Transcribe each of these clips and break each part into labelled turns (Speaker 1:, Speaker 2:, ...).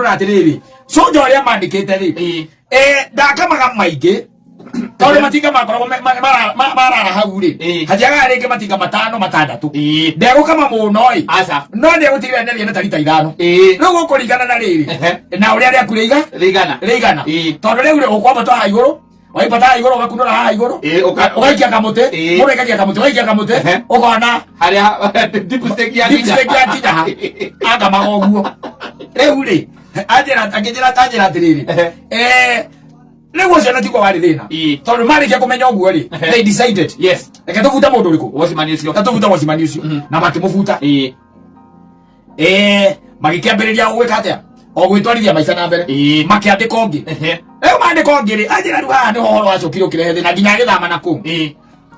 Speaker 1: Akĩngundũra atĩrĩrĩ, soja ũrĩa mandĩkĩte rĩ, ndakamaga maingĩ tondũ matinga makoragwo marara hau rĩ, hatiagaga rĩngĩ matinga matano matandatũ. Ndegũkama mũno ĩ,
Speaker 2: Aca.
Speaker 1: no nĩegũtigĩrĩra nĩathiĩ na ta rita 5. Rĩu gũkũringana na rĩrĩ na ũrĩa rĩaku rĩiga
Speaker 2: Rĩigana.
Speaker 1: Rĩigana. Tondũ rĩu rĩ, ũkwambata haha igũrũ, waibata haha igũrũ ũgakunũra haha igũrũ, ũgaikia kamũtĩ. Mũndũ aikagia kamũtĩ, ũgaikia kamũtĩ, ũkona
Speaker 2: harĩa dipstick ya
Speaker 1: dipstick ya kinya ha akamaga ũguo. Rĩu rĩ, anjĩra, akĩnjĩra, anjĩra atĩrĩrĩ, rĩu ũcio na tiguo warĩ thĩna, tondũ marĩkia kũmenya ũguo rĩ, they decided, reke tũbute mũndũ ũrĩkũ?
Speaker 2: Watchman ũcio.
Speaker 1: Reke tũbute watchman ũcio. Na makĩmũbuta. Magĩkĩambĩrĩria gwĩka atĩa? O gwĩtwarithia maica na mbere. Makĩandĩka ũngĩ. Rĩu mandĩka ũngĩ rĩ, anjĩra rĩu haha nĩho ũhoro wacokire ũkĩrehe thĩna nginya agĩthama na kũu,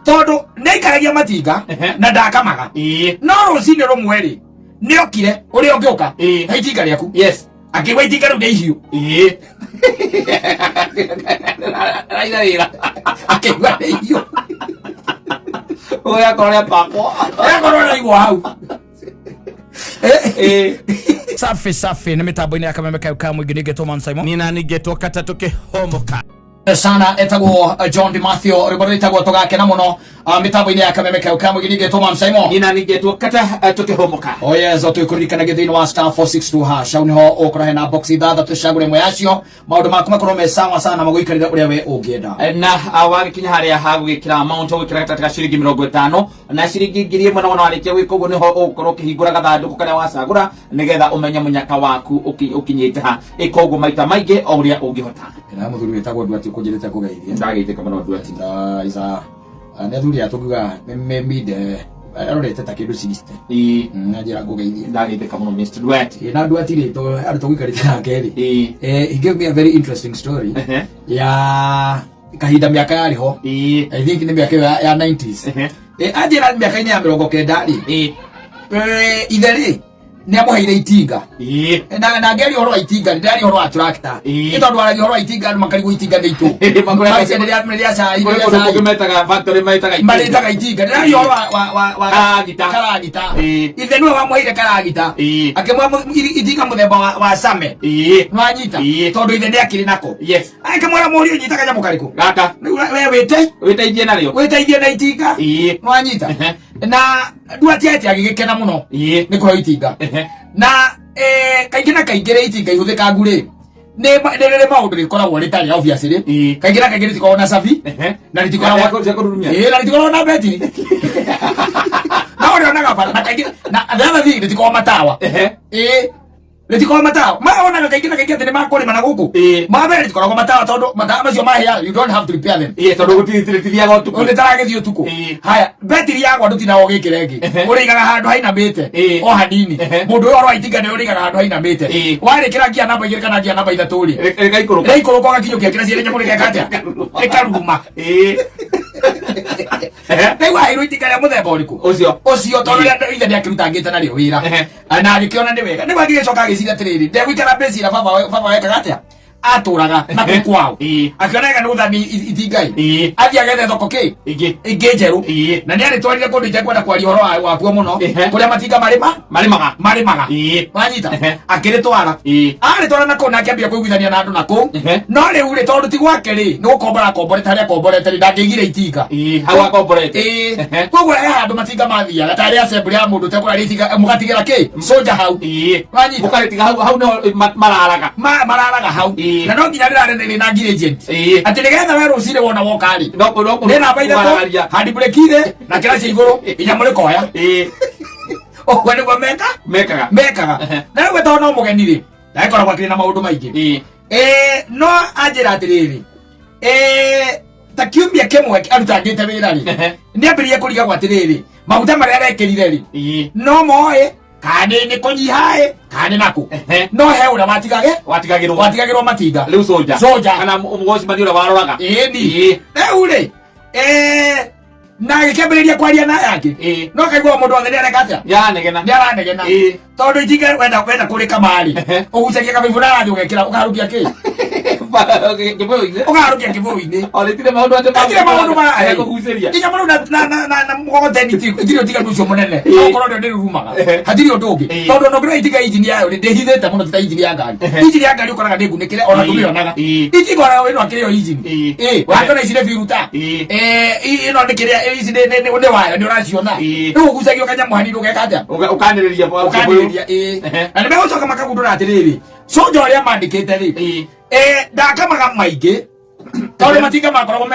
Speaker 1: tondũ nĩaikaragia matinga na ndakamaga. No rũcinĩ rũmwe rĩ, nĩokire ũrĩa ũngĩũka na itinga rĩaku, akĩigua itinga rĩu nĩ ihiũ.
Speaker 2: Raira wĩra.
Speaker 1: Akĩigua nĩ ihiũ.
Speaker 2: Ũrĩa akorwo nĩapakwo.
Speaker 1: Akorwo nĩaigwo hau. Safi safi, nĩ mĩtambo-inĩ ya Kameme kayo ka mũingĩ, ningĩ Thomas Simon.
Speaker 2: Nina ningĩtwo kata tũkĩhomoka.
Speaker 1: Sana etagwo John DiMathio, rwĩmbo rwĩtagwo Tũgakena Mũno, mĩtambo-inĩ ya Kameme kayo ka mũingĩ, ningĩ Thomas Simon.
Speaker 2: Nina ningĩtwo kata tũkĩhomoka.
Speaker 1: Oh yes, twĩkũririkanagia thĩinĩ wa *462#, hau nĩho ũkũra hena box ithathatũ, cagũre ĩmwe yacio, maũndũ maku makorwo me sawa sana, magũikarĩre ũrĩa we ũngĩenda.
Speaker 2: Na wagĩkinya harĩa ha gwĩkĩra amount, ũgwĩkĩra gatagatĩ ka ciringi 50 na ciringi 1000, na wona warĩkia gwĩka ũguo nĩho ũgũkorwo ũkĩhingũra gathandũkũ karĩa wacagũra nĩgetha ũmenye mũnyaka waku ũkinyĩte ha. Ĩka ũguo maita maingĩ o ũrĩa ũngĩhota.
Speaker 1: Na mũthuri wĩtagwo Nduati ũkũnjĩrĩte kũgeithia.
Speaker 2: Ndagĩtĩka mũno Nduati.
Speaker 1: Isa nĩ athuri aya tũngiuga nĩ minde arorete ta kĩndũ 60. Na njĩra ngũgeithia.
Speaker 2: Ndagĩtĩka mũno Mr. Nduati.
Speaker 1: Na Nduati rĩ, to andũ tũgũikarĩte nake rĩ, he gave me a very interesting story ya kahinda mĩaka yarĩ ho. I think nĩ mĩaka ĩyo ya 90s. Anjĩra mĩaka-inĩ ya 90 rĩ, ithe rĩ nĩ amũheire itinga. Na ngĩaria ũhoro wa itinga, ndĩraria ũhoro wa tractor. Nĩ tondũ waragia ũhoro wa itinga, andũ makarigwo itinga nĩ itũ. Macio nĩ rĩa cai, nĩ
Speaker 2: Kũrĩ
Speaker 1: rĩa
Speaker 2: kũndũ
Speaker 1: cai.
Speaker 2: kũngĩ metaga factory metaga itinga.
Speaker 1: Marĩtaga itinga. Ndĩraria ũhoro wa
Speaker 2: Karagita.
Speaker 1: Karagita. Ithe nĩwe wamũheire karagita. Akĩmũhe itinga mũthemba wa Same. Nĩwanyita? Tondũ ithe nĩ akĩrĩ nako. Akĩmwĩra, mũriũ, nyita kanyamũ karĩkũ?
Speaker 2: Gaka.
Speaker 1: Rĩu we wĩte
Speaker 2: wĩteithie narĩo.
Speaker 1: Wĩteithie na itinga. Nĩwanyita? Na Nduati ati agĩgĩkena mũno nĩ kũheo itinga. Na kaingĩ na kaingĩ rĩ, itinga ihũthĩkangu rĩ, nĩ rĩrĩ maũndũ rĩkoragwo rĩtarĩ obviously. Kaingĩ na kaingĩ rĩtikoragwo na cabi na rĩtikoragwo
Speaker 2: Cia kũrurumia.
Speaker 1: Na rĩtikoragwo na betiri, no ũrĩonaga bara. Na kaingĩ na the other thing, rĩtikoragwo matawa. Rĩtikoragwo matawa. Maonaga kaingĩ na kaingĩ atĩ nĩ makũrĩma na gũkũ. Ma mbere rĩtikoragwo matawa, tondũ matawa macio mahĩa, you don't have to repair them.
Speaker 2: Tondũ gũtithiaga ũtukũ.
Speaker 1: Ũndũ taragĩthiĩ ũtukũ. Haya, betiri yagwa ndũtindaga ũgĩkĩra ĩngĩ. Ũrĩigaga handũ hainamĩte o hanini. Mũndũ ũyũ ũhoro wa itinga nĩ ũrĩigaga handũ hainamĩte. Warĩkĩra ngia namba 2 kana ngia namba 3 rĩ,
Speaker 2: Rĩgaikũrũka.
Speaker 1: Rĩaikũrũka ũgakinyũkia kĩra cierĩ, nyamũ rĩgeka atĩa? Rĩkaruruma. Rĩu aheirwo itinga rĩa mũthemba ũrĩkũ?
Speaker 2: Ũcio.
Speaker 1: Ũcio, tondũ rĩa ithe nĩakĩrutangĩte narĩo wĩra. Na agĩkĩona nĩ wega, nĩguo agĩgĩcoka agĩciria atĩrĩrĩ, ndegũikara mbĩcira baba wekaga atĩa atũraga na kũu kwao. Akĩona wega nĩ gũthamia itinga ĩ, athiĩ agethe thoko kĩ
Speaker 2: Ingĩ.
Speaker 1: Ingĩ njerũ. Na nĩ arĩtwarire kũndũ itekwenda kwaria ũhoro wakuo mũno, kũrĩa matinga marĩma
Speaker 2: Marĩmaga.
Speaker 1: Marĩmaga. Wanyita? Akĩrĩtwara. Arĩtwara na kũu, na akĩambia kũiguithania na andũ na kũu. No rĩu rĩ, tondũ ti gwake rĩ, nĩ gũkombora akomborete harĩa akomborete rĩ, ndangĩigire itinga.
Speaker 2: Hau akomborete.
Speaker 1: Koguo he handũ matinga mathiaga tarĩ assembly ya mũndũ ũtekũraria itinga, mũgatigĩra kĩ soja hau. Wanyita?
Speaker 2: Mũkarĩtiga hau, hau nĩho mararaga.
Speaker 1: Mararaga hau. Na no nginya rĩrare rĩ na ngiri agent, atĩ nĩgetha we rũcinĩ wona woka rĩ,
Speaker 2: No no
Speaker 1: nĩ namba 3,
Speaker 2: kũgaragaria.
Speaker 1: handi breki thĩ na kĩra cia igũrũ, inyamũ rĩkoya. Ũguo nĩguo meka
Speaker 2: Mekaga.
Speaker 1: Mekaga. Na rĩu tondũ no mũgeni rĩ, ndagĩkoragwo akĩrĩ na maũndũ maingĩ. No anjĩra atĩrĩrĩ, ta kiumia kĩmwe arutangĩte wĩra rĩ, nĩ ambĩrĩrie kũrigagwo atĩrĩrĩ, maguta marĩa arekĩrire rĩ, no moĩ kana nĩ kũnyiha ĩ, kana nĩ nakũ. No he ũrĩa watigage
Speaker 2: Watigagĩrwo.
Speaker 1: Watigagĩrwo matinga.
Speaker 2: Rĩu soja.
Speaker 1: Soja.
Speaker 2: Kana mũgocimani ũrĩa waroraga.
Speaker 1: Ĩni. Rĩu rĩ, na agĩkĩambĩrĩria kwaria na yake, no kaigua mũndũ wothe nĩ areka atĩa?
Speaker 2: Nĩaranegena.
Speaker 1: Nĩ aranegena. Tondũ itinga wenda kũrĩka marĩ, ũgucagia kabaibu na arathiĩ ũgekĩra ũkaharũkia kĩ.
Speaker 2: Kĩbũyũ-inĩ.
Speaker 1: Ũkaharũkia kĩbũyũ-inĩ.
Speaker 2: O rĩtirĩ maũndũ atĩ
Speaker 1: Hatirĩ maũndũ ma
Speaker 2: kũgucĩria.
Speaker 1: Nginya mũrũ na mũgogoteni itirĩ ũtiganu ũcio mũnene.
Speaker 2: Ĩĩ.
Speaker 1: Okorwo ndio ndĩrurumaga.
Speaker 2: Ehe.
Speaker 1: Hatirĩ ũndũ ũngĩ.
Speaker 2: Ĩĩ.
Speaker 1: Tondũ ona ũngĩrora itinga injini yayo rĩ ndĩhithĩte mũno ti ta injini ya ngari.
Speaker 2: Ehe.
Speaker 1: Injini ya ngari ũkoraga ndĩ ngunĩkĩre ona
Speaker 2: Ĩĩ.
Speaker 1: ndũmĩonaga.
Speaker 2: Ĩĩ.
Speaker 1: Itinga ona ĩno akĩrĩ yo injini.
Speaker 2: Ĩĩ.
Speaker 1: Ĩĩ, wakĩona ici nĩ biruta.
Speaker 2: Ĩĩ.
Speaker 1: Eh, ĩno nĩ kĩrĩa ici nĩ waya nĩ ũraciona.
Speaker 2: Ĩĩ.
Speaker 1: Rĩu ũgucagia kanyamũ hanini ũgeka atĩa?
Speaker 2: Ũkanĩrĩria
Speaker 1: Ũkanĩrĩria ĩĩ.
Speaker 2: Ehe.
Speaker 1: Na nĩ megũcoka makagundũra atĩrĩrĩ, soja ũrĩa mandĩkĩte rĩ,
Speaker 2: Ĩĩ.
Speaker 1: Eh, ndakamaga maingĩ tondũ matinga makoragwo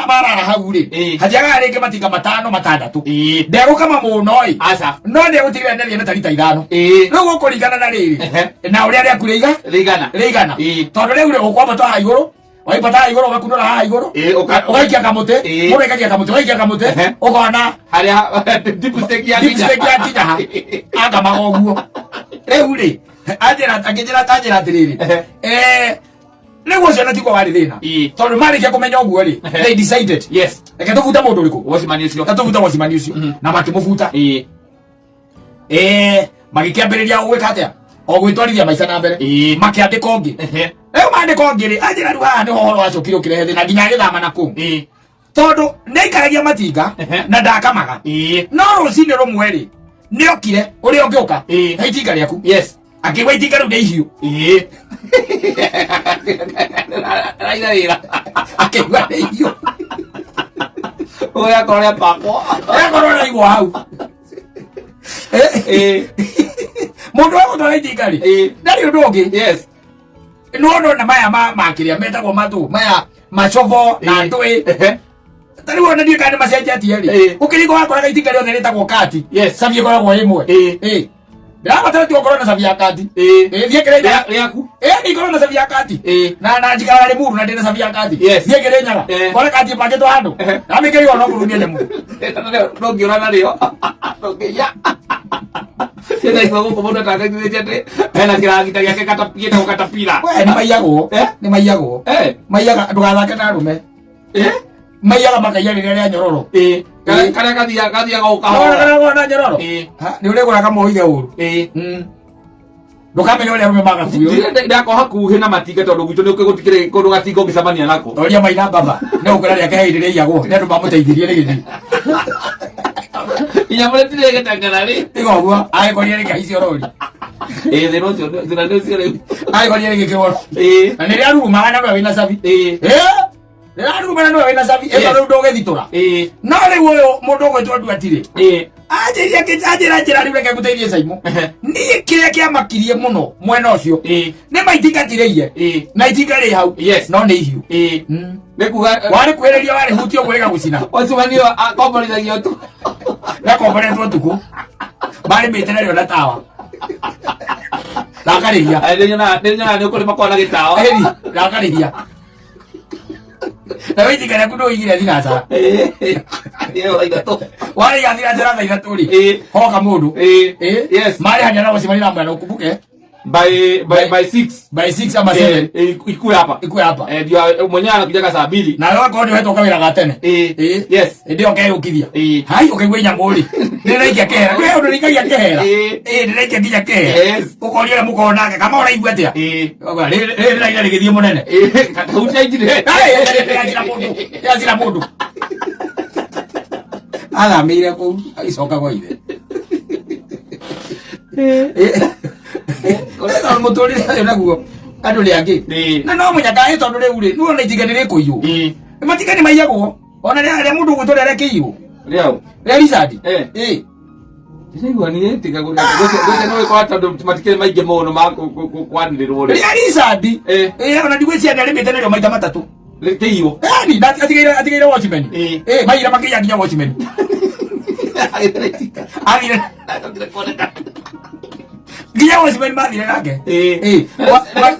Speaker 1: marara hau rĩ
Speaker 2: Ĩĩ.
Speaker 1: hatiagaga rĩngĩ matinga matano matandatũ
Speaker 2: Ĩĩ.
Speaker 1: ndegũkama mũno ĩ
Speaker 2: Aca.
Speaker 1: no nĩegũtigĩrĩra nĩathiĩ na tarita ithano
Speaker 2: Ĩĩ.
Speaker 1: rĩu gũkũringana na rĩrĩ
Speaker 2: Ehe.
Speaker 1: na ũrĩa rĩaku rĩiga
Speaker 2: Rĩigana.
Speaker 1: rĩigana
Speaker 2: Ĩĩ.
Speaker 1: tondũ rĩu rĩ ũkwambata haha igũrũ waibata haha igũrũ ũgakunũra haha igũrũ
Speaker 2: Ĩĩ,
Speaker 1: ũgaikia kamũtĩ
Speaker 2: Ĩĩ.
Speaker 1: mũndũ aikagia kamũtĩ ũgaikia kamũtĩ
Speaker 2: Ehe.
Speaker 1: ũkona
Speaker 2: Harĩa deep stake ya
Speaker 1: deep stake yakinya ha akamaga ũguo rĩu rĩ anjĩra angĩnjĩra anjĩra atĩrĩrĩ
Speaker 2: Ehe.
Speaker 1: eh rĩu ũcio na tiguo warĩ thĩna
Speaker 2: Ĩĩ.
Speaker 1: tondũ marĩkia kũmenya ũguo rĩ
Speaker 2: Ehe.
Speaker 1: they decided
Speaker 2: Yes.
Speaker 1: reke tũbute mũndũ ũrĩkũ
Speaker 2: Watchman ũcio.
Speaker 1: reke tũbute watchman ũcio na makĩmũbuta
Speaker 2: Ĩĩ.
Speaker 1: eh magĩkĩambĩrĩria gwĩka atĩa o gwĩtwarithia maica na mbere
Speaker 2: Ĩĩ.
Speaker 1: makĩandĩka ũngĩ
Speaker 2: Ehe.
Speaker 1: rĩu mandĩka ũngĩ rĩ anjĩra rĩu haha nĩho ũhoro wacokire ũkĩrehe thĩna nginya agĩthama na kũu
Speaker 2: Ĩĩ.
Speaker 1: tondũ nĩaikaragia matinga
Speaker 2: Ehe.
Speaker 1: na ndakamaga
Speaker 2: Ĩĩ.
Speaker 1: no rũcinĩ rũmwe rĩ nĩokire ũrĩa ũngĩũka
Speaker 2: Ĩĩ.
Speaker 1: na itinga rĩaku
Speaker 2: Yes.
Speaker 1: akĩgwa itinga rĩu nĩ ihiũ
Speaker 2: Ĩĩ. Raira wĩra.
Speaker 1: akĩigua nĩ ihiũ
Speaker 2: Ũrĩa akorwo nĩapakwo.
Speaker 1: akorwo naigwo hau
Speaker 2: Ĩĩ.
Speaker 1: mũndũ wa gũtwara itinga rĩ
Speaker 2: Ĩĩ.
Speaker 1: ndarĩ ũndũ ũngĩ
Speaker 2: Yes.
Speaker 1: no no na maya ma makĩrĩa metagwo matũ maya macobo na
Speaker 2: Ĩĩ.
Speaker 1: ndũĩ
Speaker 2: Ehe.
Speaker 1: ta rĩu ona ndiũĩ kana nĩ macenjetie rĩ
Speaker 2: Ĩĩ.
Speaker 1: ũkĩringa wakoraga itinga rĩothe rĩtagwo kati
Speaker 2: Yes.
Speaker 1: cabi ĩkoragwo ĩmwe
Speaker 2: Ĩĩ.
Speaker 1: Ĩĩ. Ndĩrabatara tu ũkorwo na cabi ya kati
Speaker 2: Ĩĩ.
Speaker 1: Ĩĩ, thiĩ Kĩrĩnyaga.
Speaker 2: Rĩaku.
Speaker 1: Ĩĩ, nĩ ikorwo na cabi ya kati
Speaker 2: Ĩĩ.
Speaker 1: na njikaraga Limuru na ndĩna cabi ya kati
Speaker 2: Yes.
Speaker 1: thiĩ Kĩrĩnyaga
Speaker 2: Ĩĩ.
Speaker 1: ngore kati ĩpangĩtwo handũ
Speaker 2: Ehe.
Speaker 1: namĩkĩrĩo no kũrumia nyamũ
Speaker 2: Ndũngĩũra narĩo. Ndũngĩiya. Ciana icio gũkũ mũndũ atangaithĩtie atĩ hena kĩragita gĩake gĩtagwo katapila.
Speaker 1: We, nĩ maiyagwo
Speaker 2: Eh?
Speaker 1: nĩ maiyagwo
Speaker 2: Eh.
Speaker 1: maiyaga ndũgathake na arũme
Speaker 2: Eh.
Speaker 1: maiyaga makaiya rĩrĩa rĩa nyororo
Speaker 2: Ĩĩ.
Speaker 1: Ĩĩ.
Speaker 2: Karĩa gathiaga o
Speaker 1: Nĩwona
Speaker 2: kahora.
Speaker 1: karĩa wona nyororo
Speaker 2: Ĩĩ.
Speaker 1: Ha, nĩ ũrĩgũra kamũige ũru
Speaker 2: Ĩĩ.
Speaker 1: Ndũkamenya ũrĩa arũme magakuo
Speaker 2: Ndako hakuhĩ na matinga tondũ gwitũ nĩ gũtikĩrĩ kũndũ gatinga ũngĩcemania nako.
Speaker 1: toria maina baba nĩ gũkũra rĩake hei rĩrĩa iyagwo nĩ andũ mamũteithirie rĩgĩthiĩ
Speaker 2: Inya mũretirĩ gĩteng'era rĩ.
Speaker 1: tiga ũguo agĩkorire rĩkĩhaicio rori
Speaker 2: Ĩĩ thĩna ũcio thĩna nĩ ũcio rĩu.
Speaker 1: agĩkorire rĩgĩkĩrwo
Speaker 2: Ĩĩ.
Speaker 1: na nĩ rĩarurumaga na nĩwe wĩna cabi
Speaker 2: Ĩĩ.
Speaker 1: Ĩĩ, rĩraruruma na nĩwe wĩna cabi
Speaker 2: Yes.
Speaker 1: ĩto rĩu ndũgĩthitũra
Speaker 2: Ĩĩ.
Speaker 1: no rĩu ũyũ mũndũ ũgwĩtwo nduatire
Speaker 2: Ĩĩ.
Speaker 1: anjĩria anjĩra njĩra rĩu reke ngũteithie Caimo
Speaker 2: Ehe.
Speaker 1: niĩ kĩrĩa kĩamakirie mũno mwena ũcio
Speaker 2: Ĩĩ.
Speaker 1: nĩ maitinga tirĩiye
Speaker 2: Ĩĩ.
Speaker 1: na itinga rĩ hau
Speaker 2: Yes.
Speaker 1: no nĩ ihiũ
Speaker 2: Ĩĩ. Nĩ kuga
Speaker 1: warĩ kwĩrĩria warĩ hutia ũguo rĩgagũcina
Speaker 2: wacumanio akomborithagio tu.
Speaker 1: gakomboretwo ũtukũ marĩmĩte narĩo na tawa rakarĩhia
Speaker 2: Nĩ nyonaga nĩ ũkũrĩma kwana gĩtawa.
Speaker 1: ĩni rakarĩhia na wĩ itinga rĩaku ndũigire thinacara
Speaker 2: Ĩĩ. Ĩyo thaa ithatũ.
Speaker 1: warĩiga thinacara thaa ithatũ rĩ
Speaker 2: Ĩĩ.
Speaker 1: hoka mũndũ
Speaker 2: Ĩĩ.
Speaker 1: Ĩĩ.
Speaker 2: Yes.
Speaker 1: marĩhania na gũcemania na mwena ũkumbuke
Speaker 2: By 6.
Speaker 1: by 6 ama 7
Speaker 2: Eh, ikue hapa.
Speaker 1: ikue hapa
Speaker 2: Eh, ndio mwenyewe anakujaga saa mbili.
Speaker 1: na wewe akorwo nĩ ũhetwo kawĩra ga tene
Speaker 2: Ĩĩ.
Speaker 1: Ĩĩ.
Speaker 2: Yes.
Speaker 1: hĩndĩ ĩyo ũkeyũkithia
Speaker 2: Ĩĩ.
Speaker 1: hai ũkaigua nyamũ rĩ ndĩraikia kehera kwĩ ũndũ rĩikagia kehera
Speaker 2: Ĩĩ.
Speaker 1: ĩĩ ndĩraikia nginya kehera
Speaker 2: Yes.
Speaker 1: ũkoria ũrĩa mũkorwo nake kama ũraigua atĩa
Speaker 2: Ĩĩ.
Speaker 1: Ũkauga, "Rĩrĩ rĩraira rĩgĩthiĩ mũnene
Speaker 2: Ĩĩ. Katahutia injini.
Speaker 1: Ai, rĩracina mũndũ rĩracina mũndũ athamĩire kũu agĩcoka gwa ithe Ĩĩ. Mũtũrĩre ũyũ naguo andũ nĩ angĩ
Speaker 2: Ĩĩ.
Speaker 1: na no mũnyaka ĩ tondũ rĩu rĩ nuona itinga nĩ rĩkũiywo
Speaker 2: Ĩĩ.
Speaker 1: matinga nĩ maiyagwo ona rĩa rĩa mũndũ ũgwĩtwo rĩa rĩkĩiywo
Speaker 2: Rĩau.
Speaker 1: rĩa Richard
Speaker 2: Eh.
Speaker 1: ĩĩ
Speaker 2: Ndĩraigua niĩ tiga gũcia nĩ wĩkora tondũ matikĩrĩ maingĩ mũno ma kwanĩrĩrwo rĩ.
Speaker 1: rĩa Richard
Speaker 2: Eh.
Speaker 1: ĩĩ ona ndigwĩciria nĩ arĩmĩte narĩo maita matatũ
Speaker 2: Rĩkĩiywo.
Speaker 1: yani atigĩire atigĩire watchman
Speaker 2: Ĩĩ.
Speaker 1: ĩĩ maira makĩiya nginya watchman athire nginya watchman mathire nake
Speaker 2: Ĩĩ.
Speaker 1: ĩĩ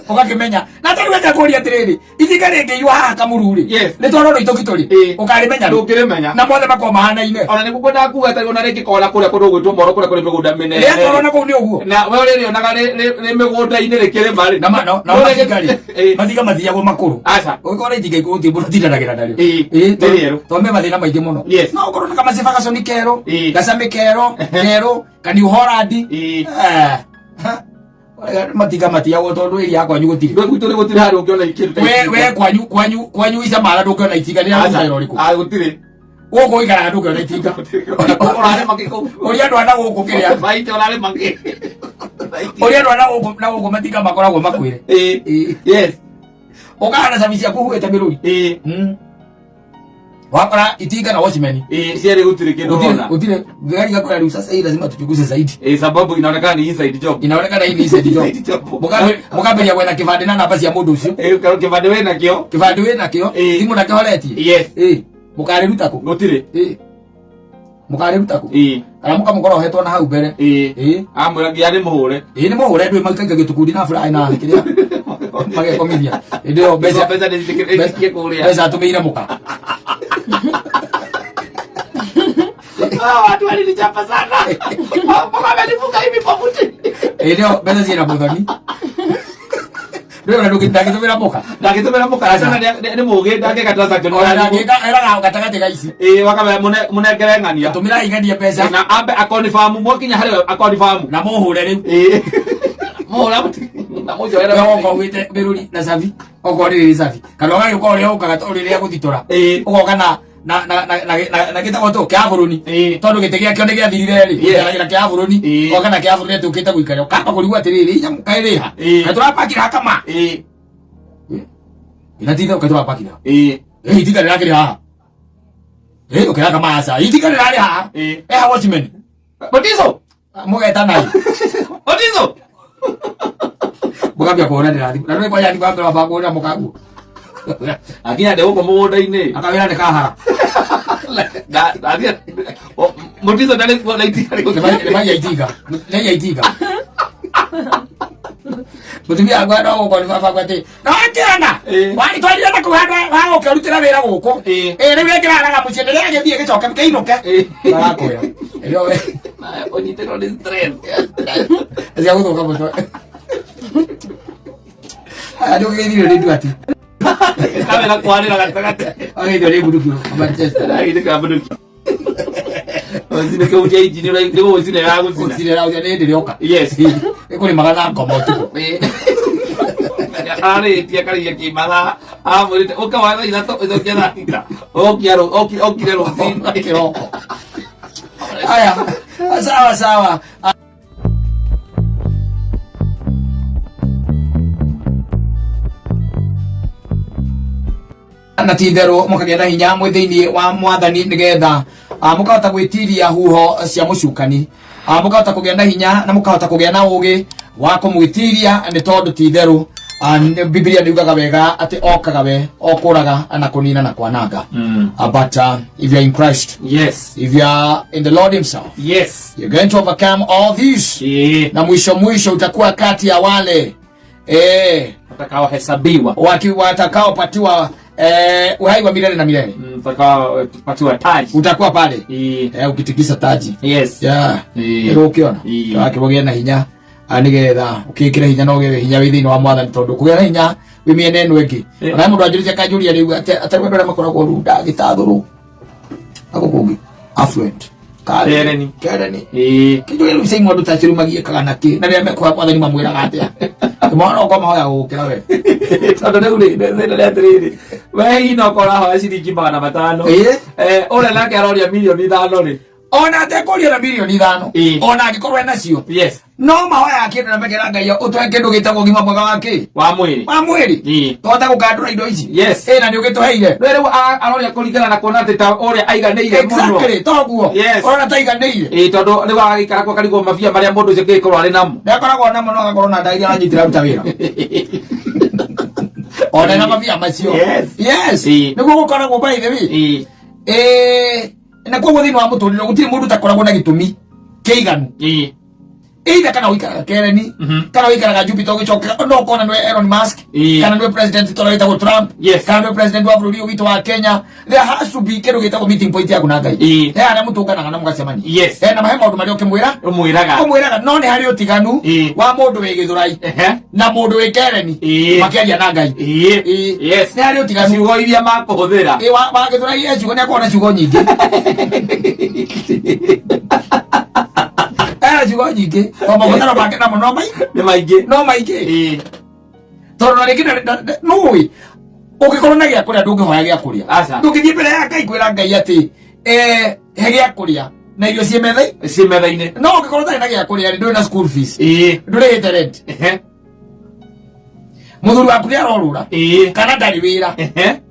Speaker 1: ũgakĩmenya na tarĩu enda kũria atĩrĩrĩ itinga rĩngĩiywo haha kamuru rĩ
Speaker 2: Yes.
Speaker 1: nĩ twarorwo itũkitũ rĩ
Speaker 2: Ĩĩ.
Speaker 1: ũkarĩmenya rĩ
Speaker 2: Ndũngĩrĩmenya.
Speaker 1: na mothe makorwo mahanaine
Speaker 2: Ona nĩguo kwendaga kuga atĩ ona rĩngĩ kona kũrĩa kũndũ gwĩtwo Moro kũrĩa kũrĩ mĩgũnda mĩnene.
Speaker 1: rĩatwarwo na kũu nĩ ũguo
Speaker 2: Na we ũrĩrĩonaga rĩ mĩgũnda-inĩ rĩkĩrĩma rĩ.
Speaker 1: na ma- na- na
Speaker 2: No rĩngĩ-
Speaker 1: matinga rĩ
Speaker 2: Ĩĩ.
Speaker 1: matinga mathiagwo makũrũ
Speaker 2: Aca.
Speaker 1: ũgĩkorwo itinga ikũrũ ti mũndũ ũtindanagĩra narĩo
Speaker 2: Ĩĩ,
Speaker 1: Ĩĩ,
Speaker 2: nĩ rĩerũ.
Speaker 1: tondũ me mathĩna maingĩ mũno
Speaker 2: Yes.
Speaker 1: no ũkorwo na kamaciba gaconi kerũ
Speaker 2: Ĩĩ.
Speaker 1: gacamĩ kerũ kerũ ka New Holland
Speaker 2: Ĩĩ.
Speaker 1: Eh, ha. Matinga matiagwo tondũ ĩria kwanyu gũtirĩ.
Speaker 2: Gwe gwitũ nĩ gũtirĩ handũ ũngĩona ikĩndũ ta
Speaker 1: We
Speaker 2: itinga.
Speaker 1: we kwanyu kwanyu kwanyu icamara ndũngĩona itinga nĩ
Speaker 2: Aca.
Speaker 1: rĩa ũrĩkũ.
Speaker 2: Ah, gũtirĩ.
Speaker 1: Gũkũ ũikaraga ndũngĩona itinga.
Speaker 2: Ũrarĩma kĩ kũu?
Speaker 1: Ũrĩa andũ a na gũkũ kĩrĩa.
Speaker 2: Maitũ ũrarĩma kĩ?
Speaker 1: Ũrĩa andũ a na gũkũ na gũkũ matinga makoragwo makwĩre.
Speaker 2: Ĩĩ.
Speaker 1: Ĩĩ.
Speaker 2: Yes.
Speaker 1: Ũkahanda cabi ciaku huhĩte mĩrũri.
Speaker 2: Ĩĩ.
Speaker 1: Wakora itinga na watchman.
Speaker 2: Ĩĩ, cierĩ gũtirĩ kĩndũ
Speaker 1: Gũtirĩ
Speaker 2: ũrona.
Speaker 1: gũtirĩ gari gakora rĩu sasa hii lazima tuchunguze zaidi.
Speaker 2: Ĩĩ, sababu inaonekana ni inside job.
Speaker 1: Inaonekana hii ni inside job.
Speaker 2: Inside job.
Speaker 1: Mũkambĩrĩria gwetha kĩbandĩ na namba cia mũndũ ũcio.
Speaker 2: Ĩĩ, karo kĩbandĩ wĩ nakĩo.
Speaker 1: Kĩbandĩ wĩ nakĩo,
Speaker 2: Ĩĩ.
Speaker 1: thimũ nakĩo horetie.
Speaker 2: Yes.
Speaker 1: Ĩĩ. Mũkarĩruta kũ?
Speaker 2: Gũtirĩ.
Speaker 1: Ĩĩ. Mũkarĩruta kũ?
Speaker 2: Ĩĩ.
Speaker 1: Kana mũkamũkora ohetwo na hau mbere.
Speaker 2: Ĩĩ.
Speaker 1: Ĩĩ.
Speaker 2: Amwĩra nginya nĩ mũhũre.
Speaker 1: Ĩĩ nĩ mũhũre ndwĩ maikaika gĩtukundi na furahi na kĩrĩa magekomithia. Hĩndĩ ĩyo mbeca
Speaker 2: Mbeca nĩ citikĩrĩtie kũrĩa.
Speaker 1: mbeca atũmĩire mũka.
Speaker 2: Ah, watu walinichapa sana. Mpaka wamenifunga hivi kwa mti.
Speaker 1: Hĩndĩ ĩyo mbeca ciĩna mũthoni. Ndũĩ ona ndangĩtũmĩra mũka.
Speaker 2: Ndangĩtũmĩra mũka sana nĩ mũgĩ ndangĩka transaction.
Speaker 1: Ona ndangĩka eraga gatagatĩ ga ici.
Speaker 2: Ĩĩ wakamera mũnengere ng'ania.
Speaker 1: Tũmĩra igania mbeca
Speaker 2: Na ambe akonfamu mwakinya harĩ we akonfamu.
Speaker 1: na mũhũre rĩu.
Speaker 2: Ĩĩ. Mũhũra mũti na mũnjoere.
Speaker 1: We woka ugĩte mĩrũri na cabi okorwo rĩrĩ cabi kana ũgagĩũka ũrĩa ũkaga tondũ rĩrĩa gũthitora
Speaker 2: Ĩĩ.
Speaker 1: ũgoka na na na na na na na gĩtagwo tũ kĩa bũrũni
Speaker 2: Ĩĩ.
Speaker 1: tondũ gĩtĩ gĩakĩo nĩ gĩathirire rĩ
Speaker 2: Yes.
Speaker 1: gĩtharagĩra kĩa bũrũni
Speaker 2: Ĩĩ.
Speaker 1: ũgoka na kĩa bũrũni atĩ ũkĩte gũikaria ũkamba kũrigwo atĩrĩrĩ nyamũ kaĩ rĩha
Speaker 2: Ĩĩ.
Speaker 1: kaĩ tũrapakĩra kama
Speaker 2: Ĩĩ.
Speaker 1: inatinda kaĩ tũrapakĩra
Speaker 2: Ĩĩ.
Speaker 1: ĩ itinga rĩrakĩrĩ haha ĩ ũkĩra kama aca itinga rĩrarĩ haha
Speaker 2: Ĩĩ.
Speaker 1: eha watchman
Speaker 2: Batizo.
Speaker 1: mũgetana
Speaker 2: Batizo.
Speaker 1: mũkambia kũhũranĩra thimũ na ndũĩ kwanja thimũ ambere wamba kũhũrĩra mũkaguo
Speaker 2: Akinya ndĩ gũkũ mũgũnda-inĩ.
Speaker 1: akawĩra nĩ kahara
Speaker 2: Mutiso ndarĩ kuo na itinga rĩu.
Speaker 1: nĩmaiya itinga nĩaiya itinga mũtumia wakwa no gũkũ nĩ baba wakwa atĩ nokĩona
Speaker 2: Ĩĩ.
Speaker 1: waritwarire na kũu handũ ha gũkĩrutĩra wĩra gũkũ
Speaker 2: Ĩĩ.
Speaker 1: ĩ rĩu rĩngĩ raraga mũciĩ nĩ rĩagĩthiĩ gĩcoke kĩinũke
Speaker 2: Ĩĩ.
Speaker 1: marakwĩra ĩrĩa we
Speaker 2: Ũnyitĩrwo nĩ stress.
Speaker 1: cia gũthũka mũtwe aya ndũgĩgeithirio nĩ nduati
Speaker 2: Kamera kwarĩra gatagatĩ.
Speaker 1: ageithio nĩ bunduki wa Manchester
Speaker 2: Agĩte ka bunduki. Ũcine kĩhutia injini nĩ gũgũcina ĩragũcina.
Speaker 1: gũcinĩra ũcio nĩ hĩndĩ rĩoka
Speaker 2: Yes.
Speaker 1: ĩkũrĩmaga na ngoma ũtukũ
Speaker 2: Arĩtie akarĩia kĩmathaa amwĩrĩte ũka wa thaa ithatũ ũcokie thaa thita. Okia okire rũcinĩ.
Speaker 1: Kiroko. Haya, sawa sawa. Na ti itherũ mũkagĩa na hinya mwĩ thĩinĩ wa mwathani nĩgetha mũkahota gwĩtiria huho cia mũcukani, mũkahota kũgĩa na hinya na mũkahota kũgĩa na ũgĩ wa kũmwĩtiria nĩ tondũ ti itherũ Biblia nĩ yugaga wega atĩ okaga we okũraga na kũnina na kwananga. But if you are in Christ,
Speaker 2: Yes.
Speaker 1: if you are in the Lord himself,
Speaker 2: Yes.
Speaker 1: you're going to overcome all these,
Speaker 2: Ĩĩ.
Speaker 1: na mwisho mwisho utakuwa kati ya wale
Speaker 2: Watakaohesabiwa.
Speaker 1: watakaopatiwa uhai wa milele na milele.
Speaker 2: Watakaopatiwa taji.
Speaker 1: Utakuwa pale
Speaker 2: Ĩĩ.
Speaker 1: ukitikisa taji.
Speaker 2: Yes.
Speaker 1: Yeah.
Speaker 2: Ĩĩ.
Speaker 1: Rĩu ũkĩona
Speaker 2: Ĩĩ.
Speaker 1: wakĩgĩa na hinya nĩgetha ũkĩkĩre hinya na ũgĩe hinya wĩ thĩinĩ wa mwathani tondũ kũgĩa na hinya wĩ mĩena ĩno ĩngĩ.
Speaker 2: Ĩĩ.
Speaker 1: Ona mũndũ anjũrĩtie akanjũria rĩu atĩ atarĩ andũ arĩa makoragwo runda gĩtathũrũ na gũkũ ũngĩ affluent
Speaker 2: Kereni.
Speaker 1: Kereni
Speaker 2: Ĩĩ.
Speaker 1: kĩnjũria rĩu cia andũ ta acio rĩu magiĩkaga nakĩ na rĩrĩa mekũhoya mwathani mamwĩraga atĩa mwana ũkwa mahoya gũgũkĩra we.
Speaker 2: Tondũ rĩu rĩ thĩna nĩ atĩrĩrĩ we hihi no korwo ũrahoya ciringi 500.
Speaker 1: Ĩĩ.
Speaker 2: Ũrĩa nake aroria 5 mirioni rĩ.
Speaker 1: Ona atekũria na 5 mirioni
Speaker 2: Ĩĩ.
Speaker 1: ona angĩkorwo enacio
Speaker 2: Yes.
Speaker 1: no mahoyaga kĩndũ na mekera Ngai ũtũhe kĩndũ gĩtagwo ũgima mwega wa kĩ
Speaker 2: Wa mwĩrĩ.
Speaker 1: wa mwĩrĩ
Speaker 2: Ĩĩ.
Speaker 1: tũhote gũkandũra indo ici.
Speaker 2: Yes.
Speaker 1: Ĩ na nĩ ũgĩtũheire.
Speaker 2: Rĩu rĩu aroria kũringana na kuona atĩ ta ũrĩa aiganĩire mũno.
Speaker 1: Exactly, toguo
Speaker 2: Yes.
Speaker 1: ũrona ta aiganĩire.
Speaker 2: Ĩĩ tondũ rĩu agagĩikara kwa karigwo mabia marĩa mũndũ ũcio angĩgĩkorwo arĩ namo.
Speaker 1: Ndakoragwo namo no agakorwo na nda iria aranyitĩra aruta wĩra ona na mabia macio.
Speaker 2: Yes.
Speaker 1: Yes.
Speaker 2: Ĩĩ.
Speaker 1: Nĩguo gũkoragwo by the way.
Speaker 2: Ĩĩ.
Speaker 1: Ĩ na koguo thĩinĩ wa mũtũrĩre gũtirĩ mũndũ ũtakoragwo na gĩtũmi kĩiganu
Speaker 2: Ĩĩ.
Speaker 1: either kana ũikaraga Kereni kana ũikaraga Jupiter ũgĩcoka no ũkona nĩwe Elon Musk
Speaker 2: Ĩĩ.
Speaker 1: kana nĩwe president tondũ wĩtagwo Trump
Speaker 2: Yes.
Speaker 1: kana nĩwe president wa bũrũri ũyũ witũ wa Kenya. There has to be kĩndũ gĩtagwo meeting point yaku na Ngai.
Speaker 2: Ĩĩ.
Speaker 1: He harĩa mũtũnganaga na mũgacemania.
Speaker 2: Yes.
Speaker 1: Na he maũndũ marĩa ũkĩmwĩra
Speaker 2: Ũmwĩraga.
Speaker 1: ũmwĩraga no nĩ harĩ ũtiganu
Speaker 2: Ĩĩ.
Speaker 1: wa mũndũ wĩ Gĩthũrai
Speaker 2: Ehe.
Speaker 1: na mũndũ wĩ Kereni
Speaker 2: Ĩĩ.
Speaker 1: makĩaria na Ngai.
Speaker 2: Ĩĩ.
Speaker 1: Ĩĩ.
Speaker 2: Yes.
Speaker 1: Nĩ harĩ ũtiganu.
Speaker 2: Ciugo iria makũhũthĩra.
Speaker 1: Ĩ, wa Gĩthũrai e ciugo nĩ akoragwo na ciugo nyingĩ. na ciugo nyingĩ to mabataro make namo no mai
Speaker 2: Nĩ maingĩ.
Speaker 1: no maingĩ
Speaker 2: Ĩĩ.
Speaker 1: tondũ na rĩngĩ nũĩ ũngĩkorwo na gĩa kũrĩa ndũngĩhoya gĩa kũrĩa
Speaker 2: Aca.
Speaker 1: ndũngĩthiĩ mbere ya Ngai kwĩra Ngai atĩ he gĩa kũrĩa na irio ciĩ metha
Speaker 2: Ciĩ metha-inĩ.
Speaker 1: no ũngĩkorwo ũtarĩ na gĩa kũrĩa rĩ ndũrĩ na school fees
Speaker 2: Ĩĩ.
Speaker 1: ndũrĩhĩte rent
Speaker 2: Ehe.
Speaker 1: mũthuri waku nĩ arorũra
Speaker 2: Ĩĩ.
Speaker 1: kana ndarĩ wĩra
Speaker 2: Ehe.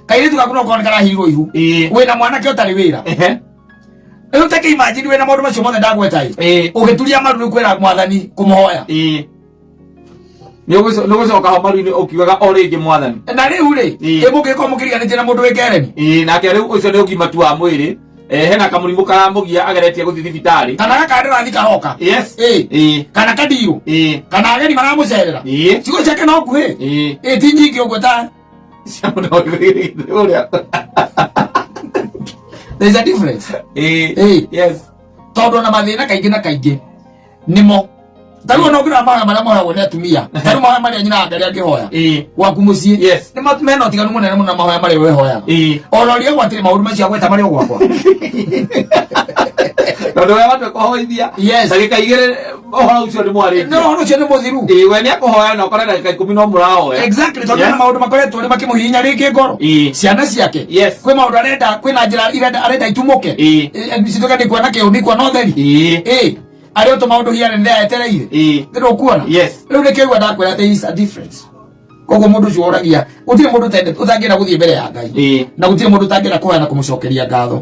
Speaker 1: kairĩtu gaku no korwo nĩ karahirwo ihu
Speaker 2: Ĩĩ.
Speaker 1: wĩna mwanake ũtarĩ wĩra
Speaker 2: Ehe.
Speaker 1: rĩu take imagine wĩna maũndũ macio mothe ndagweta ĩ
Speaker 2: Ĩĩ.
Speaker 1: ũgĩturia maru rĩu kwĩra mwathani kũmũhoya
Speaker 2: Ĩĩ. Nĩ ũgũcoka ho maru-inĩ ũkiugaga o rĩngĩ mwathani.
Speaker 1: Na rĩu rĩ
Speaker 2: Ĩĩ.
Speaker 1: ĩ mũngĩkorwo mũkĩriganĩtie na mũndũ wĩ kereni.
Speaker 2: Ĩĩ, nake rĩu ũcio nĩ ũgima tu wa mwĩrĩ. Hena kamũrimũ karamũgia ageretie gũthiĩ thibitarĩ.
Speaker 1: Kana gakandarathi karoka.
Speaker 2: Yes.
Speaker 1: Ĩĩ.
Speaker 2: Ĩĩ.
Speaker 1: Kana kadirũ.
Speaker 2: Ĩĩ.
Speaker 1: Kana ageni maramũcerera.
Speaker 2: Ĩĩ.
Speaker 1: Ciugo ciake no nguhĩ.
Speaker 2: Ĩĩ.
Speaker 1: Ĩ ti nyingĩ ũguo ta
Speaker 2: Cia mũndũ ũrĩa.
Speaker 1: There is a difference.
Speaker 2: Ĩĩ.
Speaker 1: Ĩĩ.
Speaker 2: Yes.
Speaker 1: Tondũ ona mathĩna kaingĩ na kaingĩ nĩmo ta rĩu ona ũngĩrora mahoya marĩa mahoyagwo nĩ atumia ta rĩu mahoya marĩa nyina wa Ngai angĩhoya
Speaker 2: Ĩĩ.
Speaker 1: gwaku mũciĩ
Speaker 2: Yes.
Speaker 1: nĩ mena ũtiganu mũnene mũno na mahoya marĩa wehoyaga
Speaker 2: Ĩĩ.
Speaker 1: ona ũrĩa atĩrĩ maũndũ macio agweta marĩ o gwakwa.
Speaker 2: Tondũ we watua kũhoithia.
Speaker 1: Yes.
Speaker 2: Ndagĩka igĩrĩ ũhoro ũcio nĩ mwarĩtie.
Speaker 1: No ũhoro ũcio nĩ mũthiru.
Speaker 2: Ĩĩ, we nĩ akũhoya na ũkore ndagĩka 10 no mũrahoya.
Speaker 1: Exactly, tondũ
Speaker 2: Yes.
Speaker 1: na maũndũ makoretwo rĩ makĩmũhihinya rĩngĩ ngoro.
Speaker 2: Ĩĩ.
Speaker 1: Ciana ciake.
Speaker 2: Yes.
Speaker 1: Kwĩ maũndũ arenda, kwĩna njĩra irenda arenda itumũke.
Speaker 2: Ĩĩ.
Speaker 1: Cituĩke nĩ kuona kĩũ, nĩ kuona ũtheri.
Speaker 2: Ĩĩ.
Speaker 1: Ĩĩ. Arĩ o tũmaũndũ hiarĩ nĩ etereire.
Speaker 2: Ĩĩ.
Speaker 1: Nĩ ndũkuona?
Speaker 2: Yes.
Speaker 1: Rĩu nĩkĩo igua ndakwĩra there is a difference. Koguo mũndũ ũcio ũragia gũtirĩ mũndũ ũtangĩenda gũthiĩ mbere ya Ngai.
Speaker 2: Ĩĩ.
Speaker 1: Na gũtirĩ mũndũ ũtangĩenda kũhoya na kũmũcokeria ngatho.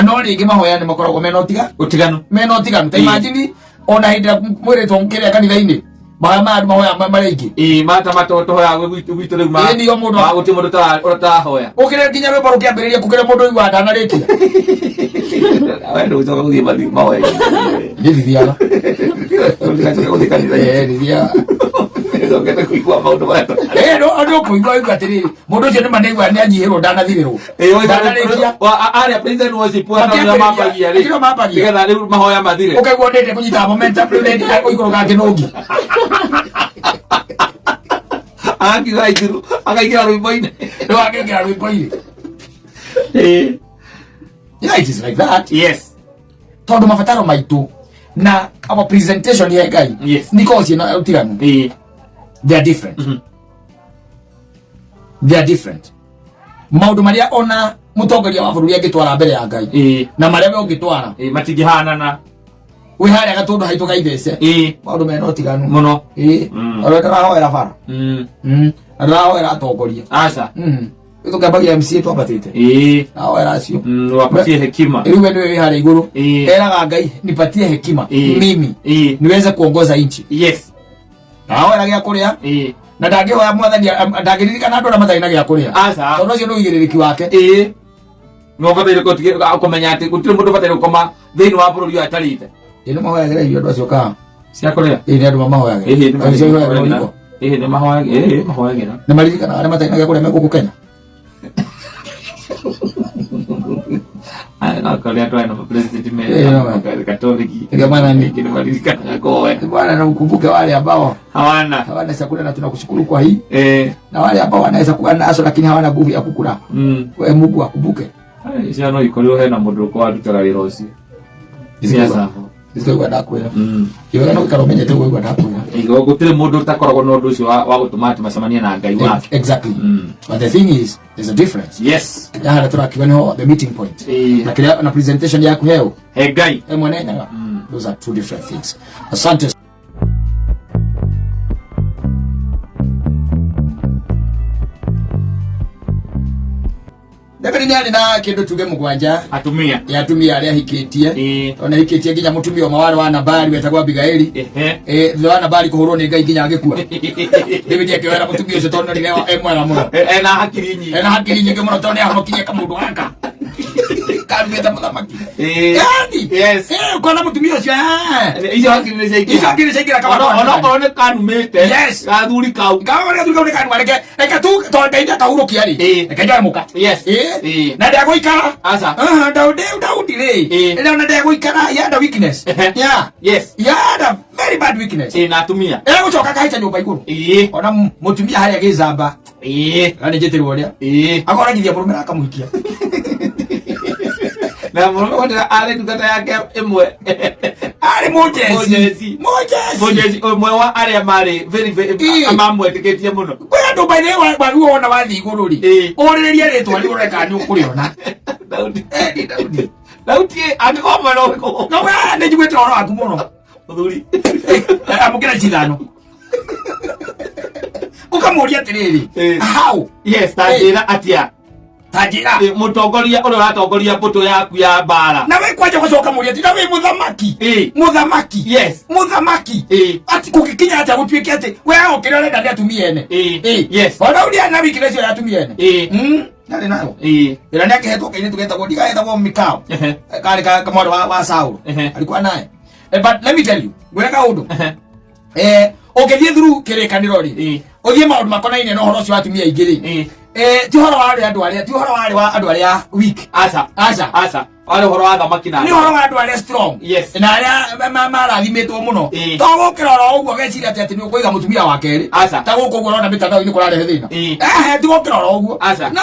Speaker 1: No rĩngĩ mahoya nĩ makoragwo mena ũtiga
Speaker 2: Ũtiganu.
Speaker 1: mena ũtiganu. Ta
Speaker 2: Ĩĩ.
Speaker 1: imagine ona hĩndĩ ĩrĩa mwĩrĩtwo kĩrĩa kanitha-inĩ mahoya maya andũ mahoya marĩa ingĩ.
Speaker 2: Ĩĩ, mata matũhoya gwitũ gwitũ rĩu ma.
Speaker 1: Ĩĩ, nĩo mũndũ-
Speaker 2: Ma gũtirĩ mũndũ ũtarahoya.
Speaker 1: Ũkĩrĩa nginya rwĩmbo rũkĩambĩrĩria kũkĩrĩa mũndũ ũiguaga ndanarĩkia.
Speaker 2: We ndũgũcoka gũthiĩ mahoya.
Speaker 1: Niĩ ndithiaga.
Speaker 2: Ndũgacoka gũthiĩ kanitha-inĩ.
Speaker 1: Ĩĩ, ndithiaga.
Speaker 2: Nĩũcokete kũigua maũndũ maya.
Speaker 1: Ĩĩ, no andũ kũigua ũigua atĩrĩrĩ mũndũ ũcio nĩma nĩaigua nĩanyihĩrwo ndanathirĩrwo.
Speaker 2: Ĩĩ,
Speaker 1: Ndanarĩkia.
Speaker 2: arĩa president worship andũ arĩa
Speaker 1: Makĩambĩrĩria-
Speaker 2: mambagia rĩ.
Speaker 1: Nĩkĩo mambagia.
Speaker 2: Nĩgetha rĩu mahoya mathire.
Speaker 1: Ũkaigua ndĩte kũnyita momentum rĩu nĩ ũikũrũka kĩnũngi.
Speaker 2: Agakiuga ithiru, akaingĩra rwĩmbo-inĩ.
Speaker 1: Rĩu akĩingĩra rwĩmbo-inĩ.
Speaker 2: Ĩĩ.
Speaker 1: Yeah, it is like that.
Speaker 2: Yes.
Speaker 1: Tondũ mabataro maitũ na our presentation ya Ngai
Speaker 2: Yes.
Speaker 1: nĩ ikoragwo ciĩna ũtiganu.
Speaker 2: Ĩĩ.
Speaker 1: They are different. They are different. Maũndũ marĩa ona mũtongoria wa bũrũri angĩtwara mbere ya Ngai
Speaker 2: Ĩĩ.
Speaker 1: na marĩa we ũngĩtwara
Speaker 2: Ĩĩ, matingĩhanana.
Speaker 1: wĩ harĩa gatũndũ haitũ ga ithece
Speaker 2: Ĩĩ.
Speaker 1: maũndũ mena ũtiganu
Speaker 2: Mũno.
Speaker 1: Ĩĩ. Ona ndĩrahoera bara. Na ndĩrahoera atongoria.
Speaker 2: Aca.
Speaker 1: Rĩu tũkĩambagia MCA twambatĩte.
Speaker 2: Ĩĩ.
Speaker 1: Ndahoera acio.
Speaker 2: Wapatie hekima.
Speaker 1: Rĩu we nĩwe wĩ harĩa igũrũ.
Speaker 2: Ĩĩ.
Speaker 1: Eraga Ngai nipatie hekima
Speaker 2: Ĩĩ.
Speaker 1: mimi
Speaker 2: Ĩĩ.
Speaker 1: niweze kuongoza nchi.
Speaker 2: Yes.
Speaker 1: Ndahoera gĩa kũrĩa
Speaker 2: Ĩĩ.
Speaker 1: na ndangĩhoya mwathani ndangĩririkana andũ arĩa matarĩ na gĩa kũrĩa.
Speaker 2: Aca.
Speaker 1: Tondũ ũcio nĩ ũigĩrĩrĩki wake.
Speaker 2: Ĩĩ. Nĩ ũbataire kũmenya atĩ gũtirĩ mũndũ ũbataire gũkoma thĩinĩ wa bũrũri ũyũ atarĩte.
Speaker 1: Ĩĩ nĩ mahoyagĩra irio andũ acio kaa.
Speaker 2: Cia kũrĩa.
Speaker 1: Ĩĩ nĩ andũ mamahoyagĩra.
Speaker 2: Ĩhĩ, nĩ
Speaker 1: Acio ihoyagĩrwo riko.
Speaker 2: Ĩhĩ, nĩ mahoyagĩra. Ĩhĩ, mahoyagĩra.
Speaker 1: Nĩ maririkanaga arĩa matarĩ na gĩa kũrĩa me gũkũ Kenya.
Speaker 2: Aya, no korwo andũ aya no president me
Speaker 1: Ĩĩ, no.
Speaker 2: Katoliki.
Speaker 1: Ndio maana ni-
Speaker 2: Nĩ maririkanaga kũhoya.
Speaker 1: Bwana na ukumbuke wale ambao
Speaker 2: Hawana.
Speaker 1: hawana chakula na tunakushukuru kwa hii
Speaker 2: Eh.
Speaker 1: na wale ambao wanaweza kuwa nazo lakini hawana nguvu ya kukula. We Mungu akumbuke.
Speaker 2: Ai, cia no ikorirwo hena mũndũ ũkũ warutaga wĩra ũcio. Cia savo.
Speaker 1: Ndikaigua ndakwĩra. Iwega no gũikara ũmenyete ũguo igua ndakwĩra.
Speaker 2: Ĩgo gũtirĩ mũndũ ũtakoragwo na ũndũ ũcio wa gũtũma atĩ macemanie na Ngai wake.
Speaker 1: Exactly. But the thing is, there's a difference.
Speaker 2: Yes.
Speaker 1: Ya harĩa tũrakiuga nĩho the meeting point.
Speaker 2: Ĩĩ.
Speaker 1: Na kĩrĩa na presentation yaku heo.
Speaker 2: He Ngai.
Speaker 1: He mwene nyaga. Those are two different things. Asante. David nĩ arĩ na kĩndũ tuge mũgwanja
Speaker 2: Atumia.
Speaker 1: ya atumia arĩa ahikĩtie.
Speaker 2: Ĩĩ.
Speaker 1: Ona ahikĩtie nginya mũtumia ũmwe warĩ wa Nabali wetagwo Abigaili.
Speaker 2: Ehe.
Speaker 1: Thutha wa Nabali kũhũrwo nĩ Ngai nginya agĩkua. David akĩoera mũtumia ũcio tondũ nĩ e mwega mũno.
Speaker 2: Ena hakiri nyingĩ.
Speaker 1: Ena hakiri nyingĩ mũno tondũ nĩ ahonokirie kamũndũ gaka. Karugĩte mũthamaki.
Speaker 2: Ĩĩ.
Speaker 1: Yani.
Speaker 2: Yes.
Speaker 1: Ukona mũtumia ũcio.
Speaker 2: Icio hakiri nĩ ciaingĩra.
Speaker 1: Icio hakiri ciaingĩra kaba.
Speaker 2: Onokorwo nĩ kanumĩte.
Speaker 1: Yes.
Speaker 2: Gathuri kau.
Speaker 1: Gawa gathuri kau nĩ kanuma reke reke tu tondũ Ngai ndakahurũkia rĩ.
Speaker 2: Ĩĩ.
Speaker 1: Reke njoe mũka.
Speaker 2: Yes.
Speaker 1: Ĩĩ.
Speaker 2: Ĩĩ.
Speaker 1: Na ndegũikara.
Speaker 2: Aca.
Speaker 1: Ah, Daudi Daudi rĩ.
Speaker 2: Ĩĩ.
Speaker 1: Rĩrĩa ona ndegũikara he had a weakness.
Speaker 2: Ehe.
Speaker 1: Yeah.
Speaker 2: Yes.
Speaker 1: He had a very bad weakness.
Speaker 2: Ĩĩ na atumia.
Speaker 1: Egũcoka akahaica nyũmba igũrũ.
Speaker 2: Ĩĩ.
Speaker 1: Ona mũtumia harĩa gĩcamba.
Speaker 2: Ĩĩ.
Speaker 1: Kana nĩ njĩtĩrwo ũrĩa.
Speaker 2: Ĩĩ.
Speaker 1: Akoragithia mũrũme na akamũhikia.
Speaker 2: Na mũrũme kwendera arĩ ndungata yake ĩmwe.
Speaker 1: Arĩ mũjeci.
Speaker 2: Mũjeci.
Speaker 1: Mũjeci.
Speaker 2: Mũjeci ũmwe wa arĩa marĩ very very
Speaker 1: Ĩĩ.
Speaker 2: mamwetĩkĩtie mũno.
Speaker 1: Kwĩ andũ by the way waguo wona wathiĩ igũrũ rĩ.
Speaker 2: Ĩĩ.
Speaker 1: Ũrĩrĩrie rĩtwa rĩu ũrore kana nĩ ũkũrĩona.
Speaker 2: Daudi.
Speaker 1: Eh, nĩ Daudi.
Speaker 2: Daudi angĩkorwo mwena ũrĩkũ?
Speaker 1: No we nĩ njiguĩte ũhoro waku mũno.
Speaker 2: Mũthuri.
Speaker 1: Amũkĩra ici ithano. Ũkamũria atĩrĩrĩ.
Speaker 2: Ĩĩ.
Speaker 1: How?
Speaker 2: Yes, ta njĩra atĩa?
Speaker 1: Ta njĩra.
Speaker 2: Ĩ, Mũtongoria ũrĩa ũratongoria mbũtũ yaku ya mbara.
Speaker 1: Na we kwanja gũcoka mũria ti na wĩ mũthamaki.
Speaker 2: Ĩĩ.
Speaker 1: Mũthamaki.
Speaker 2: Yes.
Speaker 1: Mũthamaki.
Speaker 2: Ĩĩ.
Speaker 1: Ati kũngĩkinya atĩa gũtuĩke atĩ we o kĩrĩa ũrenda nĩ atumia ene.
Speaker 2: Ĩĩ.
Speaker 1: Ĩĩ.
Speaker 2: Yes.
Speaker 1: O Daudi arĩ na weakness ĩyo ya atumia ene.
Speaker 2: Ĩĩ.
Speaker 1: Ndarĩ nayo.
Speaker 2: Ĩĩ.
Speaker 1: Ĩrĩa nĩ akĩhetwo kairĩtu getagwo ndigagetagwo Mikao.
Speaker 2: Ehe.
Speaker 1: Karĩ ka kamwana wa Saul.
Speaker 2: Ehe.
Speaker 1: Alikuwa naye. But let me tell you, ngwĩre kaũndũ.
Speaker 2: Ehe.
Speaker 1: Ũngĩthiĩ through kĩrĩkanĩro rĩ,
Speaker 2: Ĩĩ.
Speaker 1: ũthiĩ maũndũ makonainie na ũhoro ũcio wa atumia aingĩ rĩ.
Speaker 2: Ĩĩ.
Speaker 1: Ti ũhoro wa arĩa andũ arĩa, ti ũhoro warĩ wa andũ arĩa weak.
Speaker 2: Aca.
Speaker 1: Aca.
Speaker 2: Aca. Warĩ ũhoro wa thamaki na.
Speaker 1: Nĩ ũhoro wa andũ arĩa strong.
Speaker 2: Yes.
Speaker 1: Na arĩa marathimĩtwo mũno.
Speaker 2: Ĩĩ.
Speaker 1: To gũkĩra oro ũguo ũgeciria atĩ atĩ nĩ ũkũiga mũtumia wa kerĩ.
Speaker 2: Aca.
Speaker 1: Ta gũkũ ũguo ũrona mĩtandao-inĩ kũrarehe thĩna.
Speaker 2: Ĩĩ.
Speaker 1: Ehe, ti gũkĩra oro ũguo.
Speaker 2: Aca.
Speaker 1: No,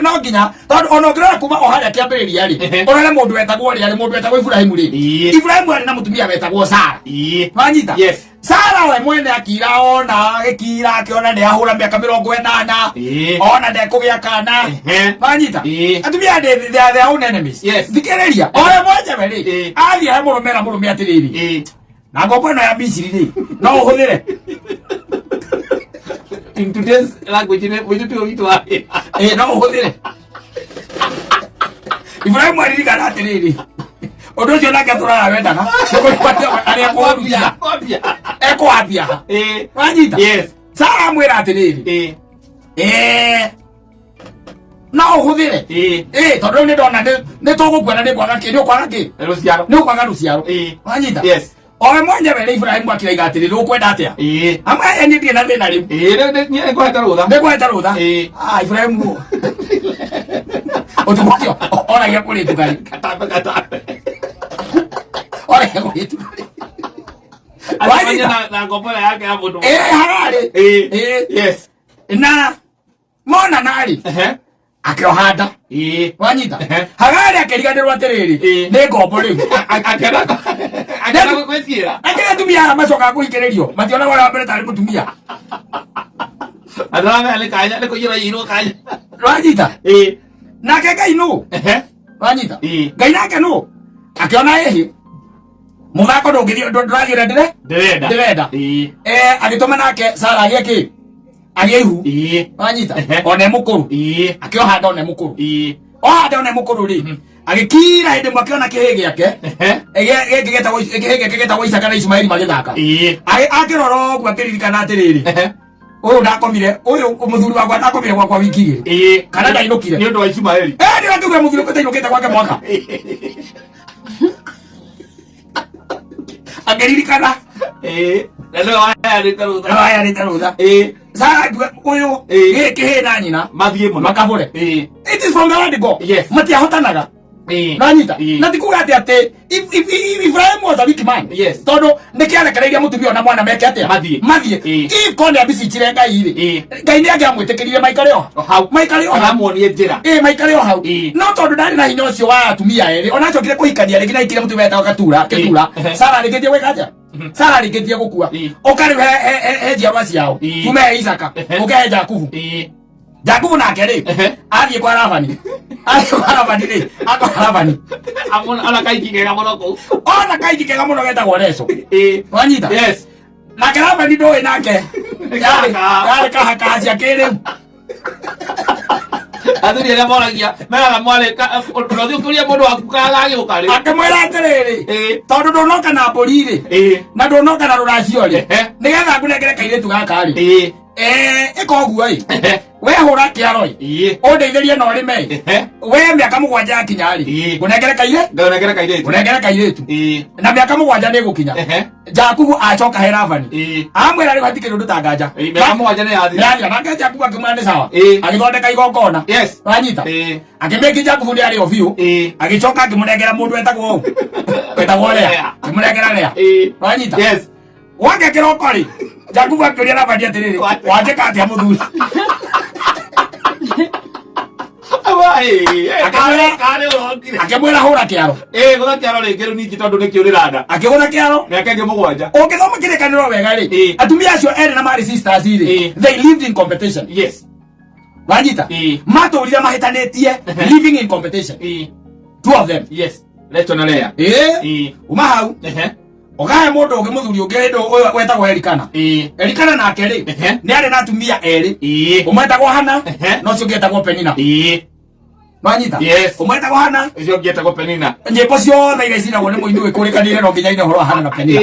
Speaker 1: no nginya tondũ ona ũngĩrora kuma o harĩa kĩambĩrĩria rĩ,
Speaker 2: Ehe.
Speaker 1: ũrore mũndũ wetagwo rĩ, arĩ mũndũ wetagwo Iburahĩmu rĩ.
Speaker 2: Ĩĩ.
Speaker 1: Iburahĩmu arĩ na mũtumia wetagwo Sara.
Speaker 2: Ĩĩ.
Speaker 1: Wanyita?
Speaker 2: Yes.
Speaker 1: Sara we mwene akira ona agĩkira akĩona nĩ ahũra mĩaka 80
Speaker 2: Ĩĩ.
Speaker 1: ona ndekũgĩa kana.
Speaker 2: Ehe.
Speaker 1: Wanyita?
Speaker 2: Ĩĩ.
Speaker 1: Atumia ndĩ they are their own enemies.
Speaker 2: Yes.
Speaker 1: Thikĩrĩria, o we mwenyewe rĩ,
Speaker 2: Ĩĩ.
Speaker 1: athiĩ he mũrũme na mũrũme atĩrĩrĩ,
Speaker 2: Ĩĩ.
Speaker 1: na ngombo ĩno ya Misiri rĩ, no ũhũthĩre.
Speaker 2: In today's language nĩ mũirĩtu ũyũ witũ wa
Speaker 1: Ĩĩ, no ũhũthĩre. Ibrahimu aririkana atĩrĩrĩ, ũndũ ũcio nake atũraga wendaga, nĩ kũrĩ arĩa ekũhambia.
Speaker 2: Kwambia.
Speaker 1: Ekũhambia.
Speaker 2: Ĩĩ.
Speaker 1: Wanyita?
Speaker 2: Yes.
Speaker 1: Sara amwĩra atĩrĩrĩ,
Speaker 2: Ĩĩ.
Speaker 1: No ũhũthĩre.
Speaker 2: Ĩĩ.
Speaker 1: Ĩĩ, tondũ rĩu nĩ ndona nĩ tũgũkua na nĩ ngwaga kĩ, nĩ ũkwaga kĩ?
Speaker 2: Rũciaro.
Speaker 1: Nĩ ũkwaga rũciaro.
Speaker 2: Ĩĩ.
Speaker 1: Wanyita?
Speaker 2: Yes.
Speaker 1: O we mwenyewe rĩ Ibrahimu akĩraiga atĩrĩrĩ, ũkwenda atĩa?
Speaker 2: Ĩĩ.
Speaker 1: Ama niĩ ndirĩ na thĩna rĩu.
Speaker 2: Ĩĩ, rĩu niĩ nĩngũhete rũtha.
Speaker 1: Nĩngũhete rũtha.
Speaker 2: Ĩĩ.
Speaker 1: Ah, Ibrahimu. Ũtukũ ũcio oragia kũrĩ nduka rĩ.
Speaker 2: Gatambe gatambe.
Speaker 1: Oragia kũrĩ nduka rĩ.
Speaker 2: Acemania na ngombo ĩrĩa yake ya mũndũ.
Speaker 1: Ĩĩ, hararĩ.
Speaker 2: Ĩĩ.
Speaker 1: Ĩĩ.
Speaker 2: Yes.
Speaker 1: Na monana rĩ,
Speaker 2: Ehe.
Speaker 1: akĩoha nda.
Speaker 2: Ĩĩ.
Speaker 1: Wanyita?
Speaker 2: Ehe.
Speaker 1: Hagari akĩriganĩrwo atĩrĩrĩ,
Speaker 2: Ĩĩ.
Speaker 1: nĩ ngombo rĩu.
Speaker 2: Akĩenda akĩenda gwĩciĩra.
Speaker 1: Akĩrĩ atumia aya macokaga kũhikĩrĩrio, mationagwo ũrĩa wa mbere tarĩ mũtumia.
Speaker 2: Andũ nĩ kanya nĩ kũiyũra irwo kanya.
Speaker 1: Wanyita?
Speaker 2: Ĩĩ.
Speaker 1: Nake Ngai nũ?
Speaker 2: Ehe.
Speaker 1: Wanyita?
Speaker 2: Ĩĩ.
Speaker 1: Ngai nake nũ? Akĩona ĩhĩ. Mũthako ndũngĩthiĩ ndũrathiĩ ũrĩa ndĩre?
Speaker 2: Ndĩrenda.
Speaker 1: Ndĩrenda.
Speaker 2: Ĩĩ.
Speaker 1: Agĩtũma nake Sara agĩe kĩ? Agĩe ihu.
Speaker 2: Ĩĩ.
Speaker 1: Wanyita?
Speaker 2: Ehe.
Speaker 1: Ona e mũkũrũ.
Speaker 2: Ĩĩ.
Speaker 1: Akĩoha nda ona e mũkũrũ.
Speaker 2: Ĩĩ.
Speaker 1: Oha nda ona e mũkũrũ rĩ, agĩkira hĩndĩ ĩmwe akĩona kĩhĩ gĩake.
Speaker 2: Ehe.
Speaker 1: Gĩkĩ gĩtagwo kĩhĩ gĩake gĩtagwo Isaka na Ishumaeli magĩthaka.
Speaker 2: Ĩĩ.
Speaker 1: Akĩrora ũguo akĩririkana atĩrĩrĩ,
Speaker 2: Ehe.
Speaker 1: ũyũ ndakomire, ũyũ mũthuri wakwa ndakomire gwakwa wiki igĩrĩ.
Speaker 2: Ĩĩ.
Speaker 1: Kana ndainũkire.
Speaker 2: Nĩ ũndũ wa Ishumaeli.
Speaker 1: Nĩ ũrakiuga mũthuri ũkĩte ainũkĩte gwake mwaka. Akĩririkana.
Speaker 2: Ĩĩ. Na nĩwe waheanĩte rũtha.
Speaker 1: Waheanĩte rũtha.
Speaker 2: Ĩĩ.
Speaker 1: Sara akiuga ũyũ
Speaker 2: Ĩĩ.
Speaker 1: gĩkĩ kĩhĩ na nyina
Speaker 2: Mathiĩ mũno.
Speaker 1: makabũre.
Speaker 2: Ĩĩ.
Speaker 1: It is from the word go.
Speaker 2: Yes.
Speaker 1: Matiahotanaga.
Speaker 2: Ĩĩ.
Speaker 1: Nanyita.
Speaker 2: Ĩĩ.
Speaker 1: Na ti kuga atĩ atĩ if Ibrahim was a weak man.
Speaker 2: Yes.
Speaker 1: Tondũ nĩ kĩarekereirie mũtumia ona mwana meke atĩa?
Speaker 2: Mathiĩ.
Speaker 1: Mathiĩ.
Speaker 2: Ĩĩ.
Speaker 1: If korwo nĩ ambicicire Ngai rĩ.
Speaker 2: Ĩĩ.
Speaker 1: Ngai nĩ angĩamwĩtĩkĩrire maikare o
Speaker 2: O hau.
Speaker 1: Maikare o hau.
Speaker 2: Kana amuonie njĩra.
Speaker 1: Ĩĩ, maikare o hau.
Speaker 2: Ĩĩ.
Speaker 1: No tondũ ndarĩ na hinya ũcio wa atumia erĩ, ona acokire kũhikania rĩngĩ na aikire mũtumia wetagwo Ketura, Ketura.
Speaker 2: Ehe.
Speaker 1: Sara arĩkĩtie gwĩka atĩa? Sara arĩkĩtie gũkua.
Speaker 2: Ĩĩ.
Speaker 1: Ũka rĩu he njiarwa ciao.
Speaker 2: Ĩĩ.
Speaker 1: Tume he Isaka,
Speaker 2: Ehe.
Speaker 1: ũke he Jakubu.
Speaker 2: Ĩĩ.
Speaker 1: Jakubu nake rĩ,
Speaker 2: Ehe.
Speaker 1: athiĩ kwa Labani. Athiĩ kwa Labani rĩ, akora Labani.
Speaker 2: Amona ona kaiki kega mũno kũu.
Speaker 1: Ona kaiki kega mũno getagwo Reco.
Speaker 2: Ĩĩ.
Speaker 1: Wanyita?
Speaker 2: Yes.
Speaker 1: Nake Labani ndũĩ nake. Yarĩ kahakaha cia kĩrĩu.
Speaker 2: Athuri arĩa moragia meraga mwarĩ ũrathiĩ ũkĩũria mũndũ waku kana agagĩũka rĩ.
Speaker 1: Akĩmwĩra atĩrĩrĩ,
Speaker 2: Ĩĩ.
Speaker 1: tondũ ndũnoka na mbũri rĩ,
Speaker 2: Ĩĩ.
Speaker 1: na ndũnoka na rũracio rĩ,
Speaker 2: Ehe.
Speaker 1: nĩgetha ngũnengere kairĩtu gaka rĩ,
Speaker 2: Ĩĩ.
Speaker 1: Ĩka ũguo ĩ,
Speaker 2: Ehe.
Speaker 1: we hũra kĩaro ĩ,
Speaker 2: Ĩĩ.
Speaker 1: ũndeithĩrie na ũrĩme ĩ,
Speaker 2: Ehe.
Speaker 1: we mĩaka 7 yakinya rĩ,
Speaker 2: Ĩĩ.
Speaker 1: ngũnengere kairĩ,
Speaker 2: Ngaũnengere kairĩtu.
Speaker 1: ngũnengere kairĩtu.
Speaker 2: Ĩĩ.
Speaker 1: Na mĩaka 7 nĩ ĩgũkinya.
Speaker 2: Ehe.
Speaker 1: Jakubu acoka he Labani.
Speaker 2: Ĩĩ.
Speaker 1: Amwĩra rĩu hatikĩrĩ ũndũ ta nganja.
Speaker 2: Ĩĩ, mĩaka 7 nĩ yathira.
Speaker 1: Yathira. Nake Jakubu akĩmwĩra nĩ sawa.
Speaker 2: Ĩĩ.
Speaker 1: Agĩthondeka igongona.
Speaker 2: Yes.
Speaker 1: Wanyita?
Speaker 2: Ĩĩ.
Speaker 1: Akĩmĩki Jakubu nĩ arĩ o biũ.
Speaker 2: Ĩĩ.
Speaker 1: Agĩcoka akĩmũnengera mũndũ wetagwo ũ? Wetagwo Lea.
Speaker 2: Lea.
Speaker 1: Akĩmũnengera Lea.
Speaker 2: Ĩĩ.
Speaker 1: Wanyita?
Speaker 2: Yes.
Speaker 1: Wake kĩroko rĩ, Jakubu akĩũria Labani atĩrĩrĩ, wanjĩka atĩa mũthuri? Akĩmwĩra-
Speaker 2: Karĩ ũrokire.
Speaker 1: Akĩmwĩra hũra kĩaro.
Speaker 2: Ĩĩ, gũtha kĩaro rĩngĩ rĩu ningĩ tondũ nĩkĩo ũrĩranda.
Speaker 1: Akĩgũtha kĩaro.
Speaker 2: Mĩaka ĩngĩ 7.
Speaker 1: Ũngĩthoma kĩrĩkanĩro wega rĩ, atumia acio erĩ na marĩ sisters rĩ, they lived in competition. Wanyita? Matũrire mahĩtanĩtie, living in competition. Two of them.
Speaker 2: Yes. Rachel na Leah.
Speaker 1: Uma hau ũkahe mũndũ ũngĩ, mũthuri ũngĩ hĩndĩ ũyũ wetagwo Elikana. Elikana nake rĩ, nĩ arĩ na atumia erĩ. Ũmwe etagwo Hana, na ũcio ũngĩ etagwo Penina. Wanyita?
Speaker 2: Yes.
Speaker 1: Ũmwe etagwo Hana.
Speaker 2: Ũcio ũngĩ etagwo Penina.
Speaker 1: Nyĩmbo ciothe iria icinagwo nĩ mũini wĩkũrĩkanire no nginya ine ũhoro wa Hana na Penina.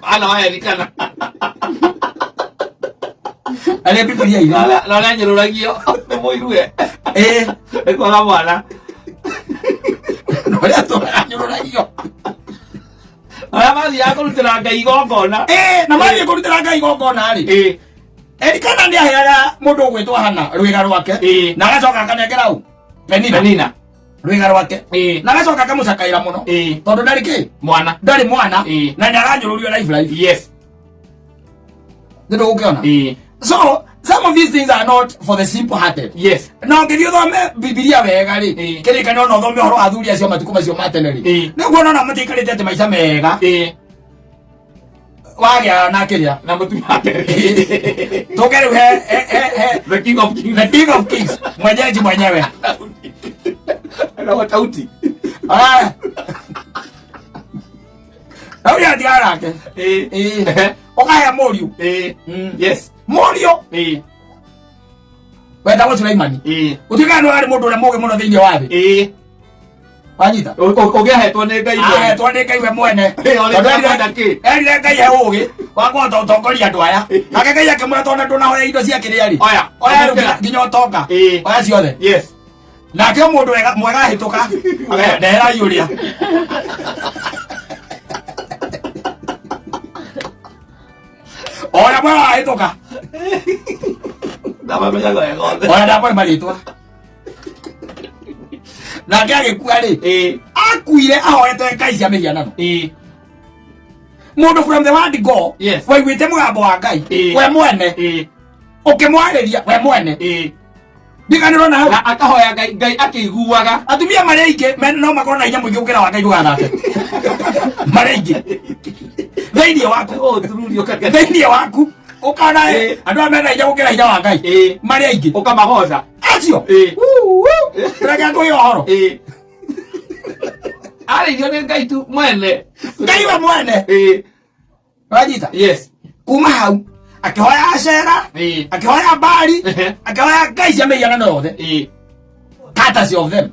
Speaker 2: Ana wa Elikana.
Speaker 1: Arĩa Bibilia ira.
Speaker 2: Na ũrĩa anyũrũragio nĩ mũigue. Nĩ kwaga mwana.
Speaker 1: Na ũrĩa tũranyũrũragio.
Speaker 2: Arĩa mathiaga kũrutĩra Ngai igongona.
Speaker 1: Na mathiĩ kũrutĩra Ngai igongona rĩ. Elikana nĩ aheaga mũndũ ũgwĩtwo Hana rwĩga rwake. Na agacoka akanengera ũ? Penina.
Speaker 2: Penina.
Speaker 1: Rwĩga rwake. Na agacoka akamũcakaĩra mũno. Tondũ ndarĩ kĩ?
Speaker 2: Mwana.
Speaker 1: Ndarĩ mwana. Na nĩ aranyũrũrio life life. Nĩ ndũgũkĩona? So some of these things are not for the simple hearted. Na ũngĩthiĩ ũthome Bibilia wega rĩ, kĩrĩkanĩro na ũthome ũhoro wa athuri acio matukũ macio ma tene rĩ, nĩ ũkuona ona matiaikarĩte atĩ maica mega wagĩa na kĩrĩa.
Speaker 2: Na mũtumia wake.
Speaker 1: Tũke rĩu he he he he
Speaker 2: The King of Kings.
Speaker 1: The King of Kings mwenyeji mwenyewe.
Speaker 2: Na Daudi.
Speaker 1: Ah. Daudi atigana nake. Ũkahe mũriũ. Mũriũ wetagwo Suleimani. Ũtuĩkaga nĩwe warĩ mũndũ ũrĩa mũũgĩ mũno thĩinĩ wa thĩ. Wanyita?
Speaker 2: Ũngĩahetwo nĩ Ngai mwene.
Speaker 1: Ahetwo nĩ Ngai we mwene.
Speaker 2: Ĩĩ,
Speaker 1: Tondũ
Speaker 2: ũrĩ kwenda kĩ?
Speaker 1: erire Ngai he ũũgĩ wa kũhota gũtongoria andũ aya. Nake Ngai akĩmwĩra tondũ ndũnahoya indo cia kĩrĩa rĩ.
Speaker 2: Oya.
Speaker 1: Oya rĩu nginya ũtonga. Oya ciothe. Nake mũndũ mwega ahĩtũka, ndehera ũrĩa. Oya mwega ahĩtũka.
Speaker 2: Ndamamenyaga wega othe.
Speaker 1: Oya ndamwe marĩtwa. Nake agĩkua rĩ, akuire ahoete ngai cia mĩhianano. Mũndũ from the word go, waiguĩte mũgambo wa Ngai, we mwene, ũkĩmwarĩria we mwene. Ndiganĩrwo na hau.
Speaker 2: Na akahoya Ngai, Ngai akĩiguaga.
Speaker 1: Atumia marĩ aingĩ no makorwo na hinya mũingĩ gũkĩra wa Ngai ndũgathake. Marĩ aingĩ. Thĩinĩ waku.
Speaker 2: Ũthururio kaka.
Speaker 1: Thĩinĩ waku. Ũkona andũ aya mena hinya gũkĩra hinya wa Ngai. Marĩ aingĩ.
Speaker 2: Ũkamagoca.
Speaker 1: Acio. Reke ngũhe ũhoro.
Speaker 2: Arĩirio nĩ Ngai tu mwene.
Speaker 1: Ngai we mwene. Wanyita? Kuma hau akĩhoya Ashera, akĩhoya Baali, akĩhoya ngai cia mĩhianano yothe. Courtesy of them.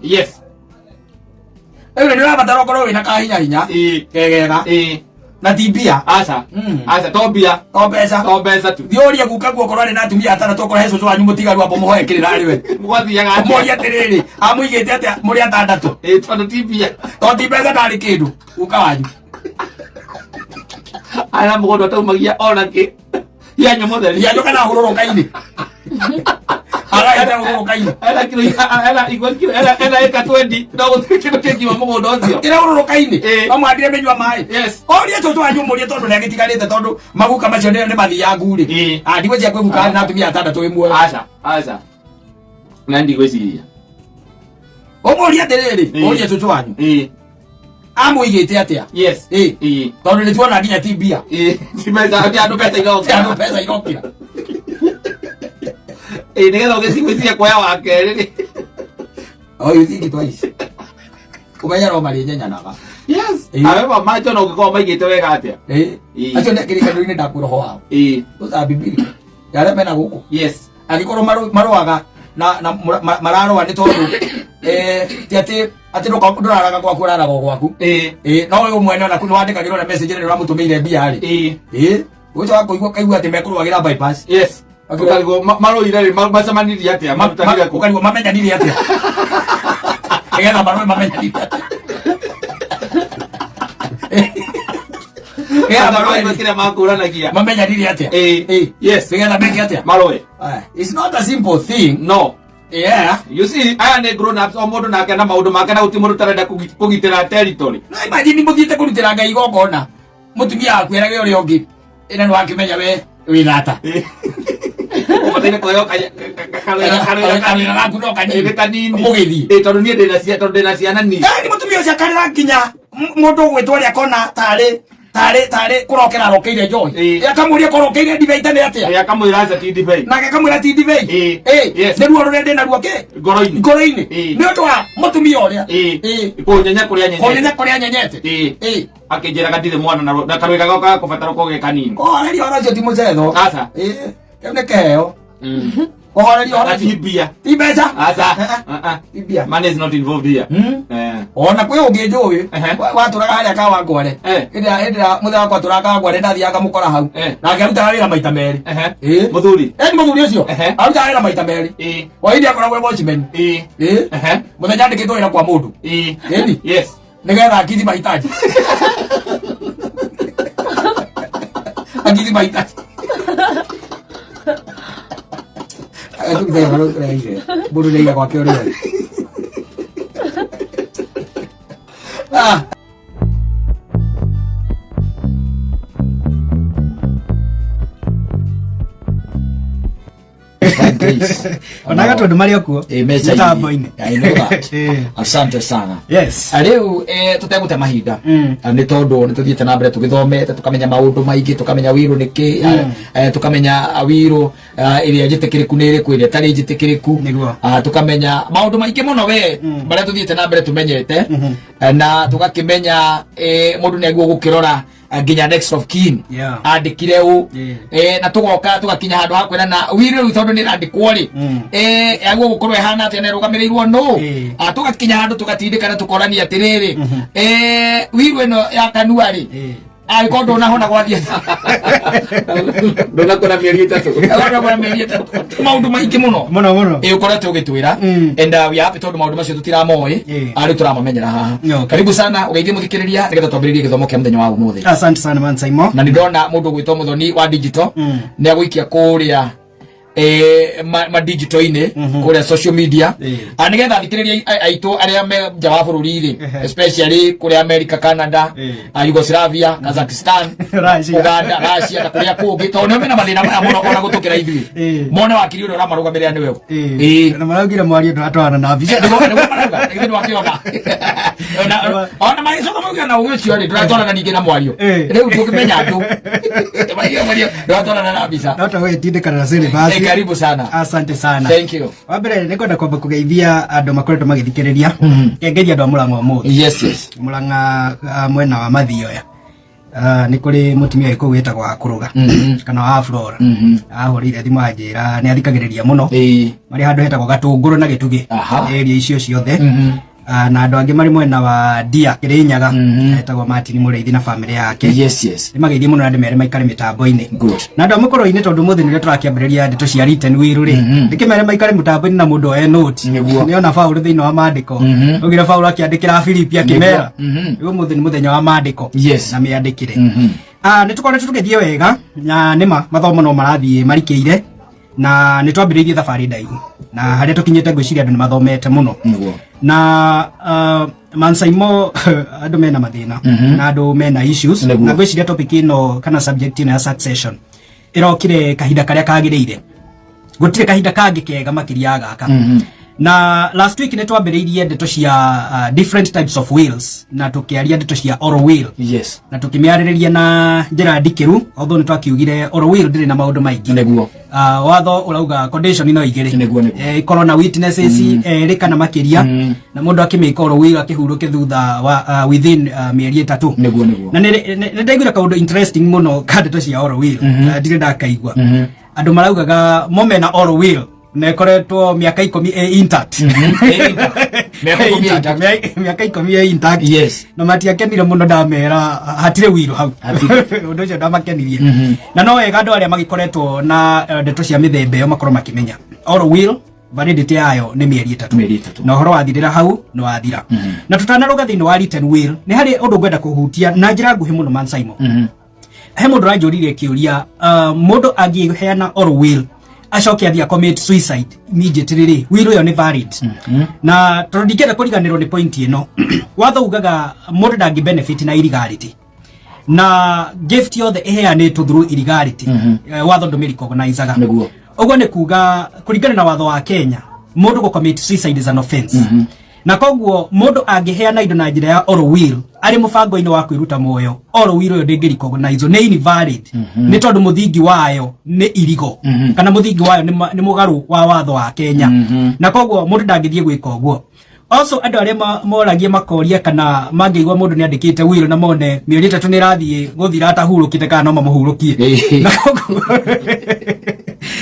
Speaker 1: Rĩu nĩ ũrabatara ũkorwo wĩna kahinya hinya kegega na ti mbia.
Speaker 2: Aca. Aca, to mbia.
Speaker 1: To mbeca.
Speaker 2: To mbeca tu.
Speaker 1: Thiĩ ũrie guka guo okorwo arĩ na atumia atandatũ, okorwo he cũcũ wanyu mũtigaru amba mũhoe kĩrĩra arĩ we.
Speaker 2: Gwathiaga atĩa?
Speaker 1: Ũmũrie atĩrĩrĩ, amũigĩte atĩa mũrĩ atandatũ?
Speaker 2: Tondũ ti mbia.
Speaker 1: To ti mbeca ndarĩ kĩndũ guka wanyu.
Speaker 2: Ara mũgũnda ũtaumagia ona kĩ. Ya nyamũ theri.
Speaker 1: Ya nyoka na hũrũrũka-inĩ. Araenda hũrũrũka-inĩ.
Speaker 2: Ena kilo, ena igwa kilo, ena eka 20. No gũtirĩ kĩndũ kĩngiuma mũgũnda ũcio.
Speaker 1: Kĩrĩa hũrũrũka-inĩ. No mwandire mĩnyua maĩ. Orie cũcũ wanyu mũrie tondũ nĩagĩtigarĩte tondũ maguka macio nĩ mathiangu rĩ. Ah, ndigwĩciria kwĩ guka na atumia atandatũ wĩ muoyo.
Speaker 2: Aca, aca. Na ndigwĩciria.
Speaker 1: Ũmũrie atĩrĩrĩ, ũrie cũcũ wanyu. Amũigĩte atĩa? Tondũ nĩ tuona nginya ti mbia.
Speaker 2: Ti mbeca, ti andũ mbeca irokĩra.
Speaker 1: Ti andũ mbeca irokĩra.
Speaker 2: Nĩgetha ũgĩcigwĩciria kuoya wa kerĩ rĩ.
Speaker 1: Oh, you think twice. Ũmenye no marĩnyenyanaga.
Speaker 2: Awe ma macho no ũngĩkorwo maigĩte wega atĩa?
Speaker 1: Acio nĩ kĩrĩkanĩro-inĩ ndakwĩra ũhoro wao. Those are biblical. Ya arĩa mena gũkũ. Angĩkorwo marũaga na mararũa nĩ tondũ, ti atĩ ndũraraga gwaku, ũraraga o gwaku. No ũyũ mwene ona nĩ wandĩkagĩrwo na message nĩ ũramũtũmĩire mbia rĩ. Ũgĩcoka kũigua kaigua atĩ mekũrũagĩra bypass.
Speaker 2: Ũkarigwo marũire rĩ, macemanirie atĩa? Marutanire kũ?
Speaker 1: Ũkarigwo mamenyanire atĩa? Nĩgetha marũe mamenyanire atĩa? Nĩgetha marũe
Speaker 2: Marũe kĩrĩa makũranagia.
Speaker 1: Mamenyanire atĩa? Nĩgetha meke atĩa?
Speaker 2: Marũe.
Speaker 1: It's not a simple thing.
Speaker 2: No.
Speaker 1: Yeah.
Speaker 2: You see, aya nĩ grown ups, o mũndũ nake na maũndũ make na gũtirĩ mũndũ ũtarenda kũgitĩra territory.
Speaker 1: No imagine mũthiĩte kũrutĩra Ngai igongona. Mũtumia waku erage ũrĩa ũngĩ. Ĩna nĩ wakĩmenya we wĩ thata.
Speaker 2: Ũbataire kũheo
Speaker 1: Karwĩra gaku no kanini.
Speaker 2: Nĩ kanini.
Speaker 1: Mũgĩthiĩ.
Speaker 2: Ĩ, tondũ niĩ ndĩna tondũ ndĩna ciana nini.
Speaker 1: Yaani mũtumia ũcio akarĩra nginya mũndũ ũgwĩtwo ũrĩa akona tarĩ tarĩ tarĩ kũrokera arokeire njohi.
Speaker 2: Ĩ.
Speaker 1: Akamũria kũrokeire ndibei ta nĩ atĩa?
Speaker 2: Ĩ, akamwĩra aca ti ndibei.
Speaker 1: Nake akamwĩra ti ndibei.
Speaker 2: Ĩ.
Speaker 1: Ĩ,
Speaker 2: Yes.
Speaker 1: nĩ ruo rũrĩa ndĩ naruo kĩ?
Speaker 2: Ngoro-inĩ.
Speaker 1: Ngoro-inĩ.
Speaker 2: Ĩ.
Speaker 1: Nĩ ũndũ wa mũtumia ũrĩa.
Speaker 2: Ĩ.
Speaker 1: Ĩ.
Speaker 2: Kũnyenya kũrĩa nyenyete.
Speaker 1: Kũnyenya kũrĩa nyenyete.
Speaker 2: Ĩ.
Speaker 1: Ĩ.
Speaker 2: Akĩnjĩraga ndirĩ mwana na karwĩga gaka gakũbatara ũkorwo ge kanini.
Speaker 1: Kũhoreria ũhoro ũcio ti mũcetho.
Speaker 2: Aca.
Speaker 1: Ĩ. Kĩu nĩ kĩheo. Kũhoreria ũhoro
Speaker 2: Na ti
Speaker 1: ũcio.
Speaker 2: mbia.
Speaker 1: Ti mbeca.
Speaker 2: Aca.
Speaker 1: Eh, eh.
Speaker 2: Ah, ah.
Speaker 1: Ti mbia.
Speaker 2: Money is not involved here. Eh.
Speaker 1: Ona kwĩ ũngĩ njũĩ
Speaker 2: Ehe.
Speaker 1: watũraga harĩa Kawangware.
Speaker 2: Eh.
Speaker 1: Hĩndĩ ya hĩndĩ ya mũthenya wakwa atũraga Kawangware ndathiaga ngamũkora hau.
Speaker 2: Eh.
Speaker 1: Nake arutaga wĩra maita merĩ.
Speaker 2: Ehe.
Speaker 1: Ĩ.
Speaker 2: Mũthuri.
Speaker 1: Ĩ nĩ mũthuri ũcio.
Speaker 2: Ehe.
Speaker 1: Arutaga wĩra maita merĩ.
Speaker 2: Ĩ.
Speaker 1: O hĩndĩ akoragwo e watchman.
Speaker 2: Ĩ.
Speaker 1: Ĩ.
Speaker 2: Ehe.
Speaker 1: Mũthenya andĩkĩtwo wĩra kwa mũndũ.
Speaker 2: Ĩ.
Speaker 1: Ĩni.
Speaker 2: Yes.
Speaker 1: Nĩgetha akithi mahitaji. Akithi mahitaji. Agatuta ũhoro ũrĩa ire. Mũndũ nĩaiga gwake ũrĩa arĩ. Ah.
Speaker 3: Onaga tondũ marĩ o kuo
Speaker 1: Ĩ, meca-inĩ.
Speaker 3: mĩtambo-inĩ.
Speaker 1: I know that.
Speaker 3: Ĩ.
Speaker 1: Asante sana.
Speaker 3: Yes.
Speaker 1: Rĩu tũtegũte mahinda nĩ tondũ nĩ tũthiĩte na mbere tũgĩthomete tũkamenya maũndũ maingĩ, tũkamenya wĩrũ nĩ kĩ, tũkamenya wĩrũ ĩrĩa njĩtĩkĩrĩku nĩ ĩrĩkũ, ĩrĩa ĩtarĩ njĩtĩkĩrĩku.
Speaker 3: Nĩguo.
Speaker 1: Tũkamenya maũndũ maingĩ mũno we marĩa tũthiĩte na mbere tũmenyete, na tũgakĩmenya mũndũ nĩ agĩrĩirwo gũkĩrora nginya next of kin
Speaker 3: Yeah.
Speaker 1: andĩkire ũ.
Speaker 3: Yeah.
Speaker 1: Na tũgoka tũgakinya handũ ha kwĩrana wĩrĩ rĩu tondũ nĩ ĩrandĩkwo rĩ, yagĩrĩirwo gũkorwo ĩhana atĩa na ĩrũgamĩrĩirwo nũ.
Speaker 3: Yeah.
Speaker 1: Tũgakinya handũ tũgatindĩkana tũkorania atĩrĩrĩ, wĩrũ ĩno ya kanua rĩ,
Speaker 3: Yeah.
Speaker 1: angĩkorwo ndũnahona gwathiĩ
Speaker 2: Ndũnakora mĩeri 3.
Speaker 1: Ndũnakora mĩeri 3. Maũndũ maingĩ mũno
Speaker 3: Mũno mũno.
Speaker 1: Ĩ, ũkoretwo ũgĩtwĩra and we are happy tondũ maũndũ macio tũtiramoĩ
Speaker 3: Yeah.
Speaker 1: rĩu tũramamenyera haha.
Speaker 3: Okay.
Speaker 1: Karibu sana ũgeithie mũthikĩrĩria nĩgetha twambĩrĩrie gĩthomo kĩa mũthenya wa ũmũthĩ.
Speaker 3: Asante sana man Saimo.
Speaker 1: Na nĩ ndona mũndũ ũgwĩtwo Mũthoni wa digital nĩ agũikia kũrĩa ma digital-inĩ kũrĩa social media.
Speaker 3: Eh.
Speaker 1: Nĩgetha athikĩrĩria aitũ arĩa me nja wa bũrũri rĩ,
Speaker 3: Ehe.
Speaker 1: especially kũrĩa America, Canada,
Speaker 3: Eh.
Speaker 1: Yugoslavia, Kazakhstan,
Speaker 3: Russia.
Speaker 1: Uganda, Russia na kũrĩa kũngĩ, tondũ nĩo mena mathĩna maya mũno ona gũtũkĩra ithuĩ.
Speaker 3: Eh.
Speaker 1: Mone wakiri ũrĩa ũramarũgamĩrĩra nĩwe.
Speaker 3: Ĩ.
Speaker 1: Ĩ.
Speaker 3: Na maraugire mwario ndũratwarana na mbica.
Speaker 1: Nĩguo marauga, githĩ ndwakĩona? Ona magĩcoka mauga na ũgĩ ũcio rĩ, ndũratwarana ningĩ na mwario.
Speaker 3: Eh.
Speaker 1: Rĩu ndũngĩmenya andũ. Maiga mwario ndũratwarana na mbica.
Speaker 3: No ta gwĩtindĩkana na syllabus.
Speaker 1: Eh, karibu sana.
Speaker 3: Asante sana.
Speaker 1: Thank you.
Speaker 3: Wa mbere nĩ kwenda kwamba kũgeithia andũ makoretwo magĩthikĩrĩria. Ngeithia andũ a Mũrang'a ũmũthĩ.
Speaker 1: Yes, yes.
Speaker 3: Mũrang'a mwena wa Mathioya. Nĩ kũrĩ mũtumia wĩ kũu wĩtagwo wa Kũrũga kana wa Flora. Ahũrĩire thimũ anjĩra nĩ athikagĩrĩria mũno.
Speaker 1: Ĩ.
Speaker 3: Marĩ handũ hetagwo Gatũngũrũ na Gĩtugĩ.
Speaker 1: Aha.
Speaker 3: Area icio ciothe. Na andũ angĩ marĩ mwena wa Ndia Kĩrĩnyaga etagwo Martin Mũrĩithi na bamĩrĩ yake.
Speaker 1: Yes, yes.
Speaker 3: Nĩ mageithie mũno na ndĩmere maikare mĩtambo-inĩ.
Speaker 1: Good.
Speaker 3: Na andũ a mũkũrũ-inĩ tondũ ũmũthĩ nĩrĩo tũrakĩambĩrĩria ndeto cia written will rĩ, ndĩkĩmere maikare mũtambo-inĩ na mũndũ oe note.
Speaker 1: Nĩguo.
Speaker 3: Nĩona Paũlũ thĩinĩ wa maandĩko. Augire Paũlũ akĩandĩkĩra Filipi akĩmera. Rĩu ũmũthĩ nĩ mũthenya wa maandĩko.
Speaker 1: Yes.
Speaker 3: Na mĩandĩkĩre. Nĩ tũkoretwo tũgĩthiĩ wega na nĩma mathomo no marathiĩ marikĩire na nĩ twambĩrĩirie thabarĩ ndaihu na harĩa tũkinyĩte ngwĩciria andũ nĩ mathomete mũno.
Speaker 1: Nĩguo.
Speaker 3: Na Mansaimo andũ mena mathĩna na andũ mena issues.
Speaker 1: Nĩguo.
Speaker 3: Na ngwĩciria topic ĩno kana subject ĩno ya succession ĩrokire kahinda karĩa kagĩrĩire, gũtirĩ kahinda kangĩ kega makĩria ya gaka. Na last week nĩ twambĩrĩirie ndeto cia different types of wills na tũkĩaria ndeto cia oral will.
Speaker 1: Yes.
Speaker 3: Na tũkĩmĩarĩrĩria na njĩra ndikĩru, although nĩ twakiugire oral will ndĩrĩ na maũndũ maingĩ.
Speaker 1: Nĩguo.
Speaker 3: Watho ũrauga condition no igĩrĩ.
Speaker 1: Nĩguo, nĩguo.
Speaker 3: Ikorwo na witnesses erĩ kana makĩria, na mũndũ akĩmĩka oral will akĩhurũke thutha wa within mĩeri 3.
Speaker 1: Nĩguo, nĩguo.
Speaker 3: Na nĩ ndaiguire kaũndũ interesting mũno ka ndeto cia oral will. Ndirĩ ndakaigua andũ maraugaga mo mena oral will na ĩkoretwo mĩaka 10 ĩ intact.
Speaker 1: Ĩ intact. Mĩaka 10 ĩ intact.
Speaker 3: Mĩaka 10 ĩ intact.
Speaker 1: Yes.
Speaker 3: Na matiakenire mũno ndamera hatirĩ will hau.
Speaker 1: Hatirĩ.
Speaker 3: Ũndũ ũcio ndamakenirie. Na no wega andũ arĩa magĩkoretwo na ndeto cia mĩthemba ĩyo makorwo makĩmenya oral will validity yayo nĩ mĩeri 3.
Speaker 1: Mĩeri 3.
Speaker 3: Na ũhoro wathirĩra hau nĩ wathira. Na tũtanarũga thĩinĩ wa written will nĩ harĩ ũndũ ngwenda kũhutia na njĩra nguhĩ mũno man Simon. He mũndũ ũranjũririe kĩũria, mũndũ angĩheana oral will acoke athiĩ commit suicide immediately rĩ, will ĩyo nĩ valid? Na tondũ ndingĩenda kũriganĩrwo nĩ point ĩno, watho ugaga mũndũ ndangĩ benefit na illegality, na gift yothe ĩheanĩtwo through illegality, watho ndũmĩrecognizaga.
Speaker 1: Nĩguo.
Speaker 3: Ũguo nĩ kuga kũringana na watho wa Kenya, mũndũ gũ commit suicide is an offense. Na koguo mũndũ angĩheana indo na njĩra ya oral will arĩ mũbango-inĩ wa kwĩruta muoyo, oral will ũyũ ndĩngĩ recognize, nĩ invalid, nĩ tondũ mũthingi wayo nĩ irigo, kana mũthingi wayo nĩ mũgarũ wa watho wa Kenya, na koguo mũndũ ndangĩthiĩ gwĩka ũguo. Also andũ arĩa moragia makoria kana mangĩigua mũndũ nĩ andĩkĩte will na mone mĩeri 3 nĩ ĩrathiĩ gũthira atahurũkĩte, kana no mamũhurũkie. Na koguo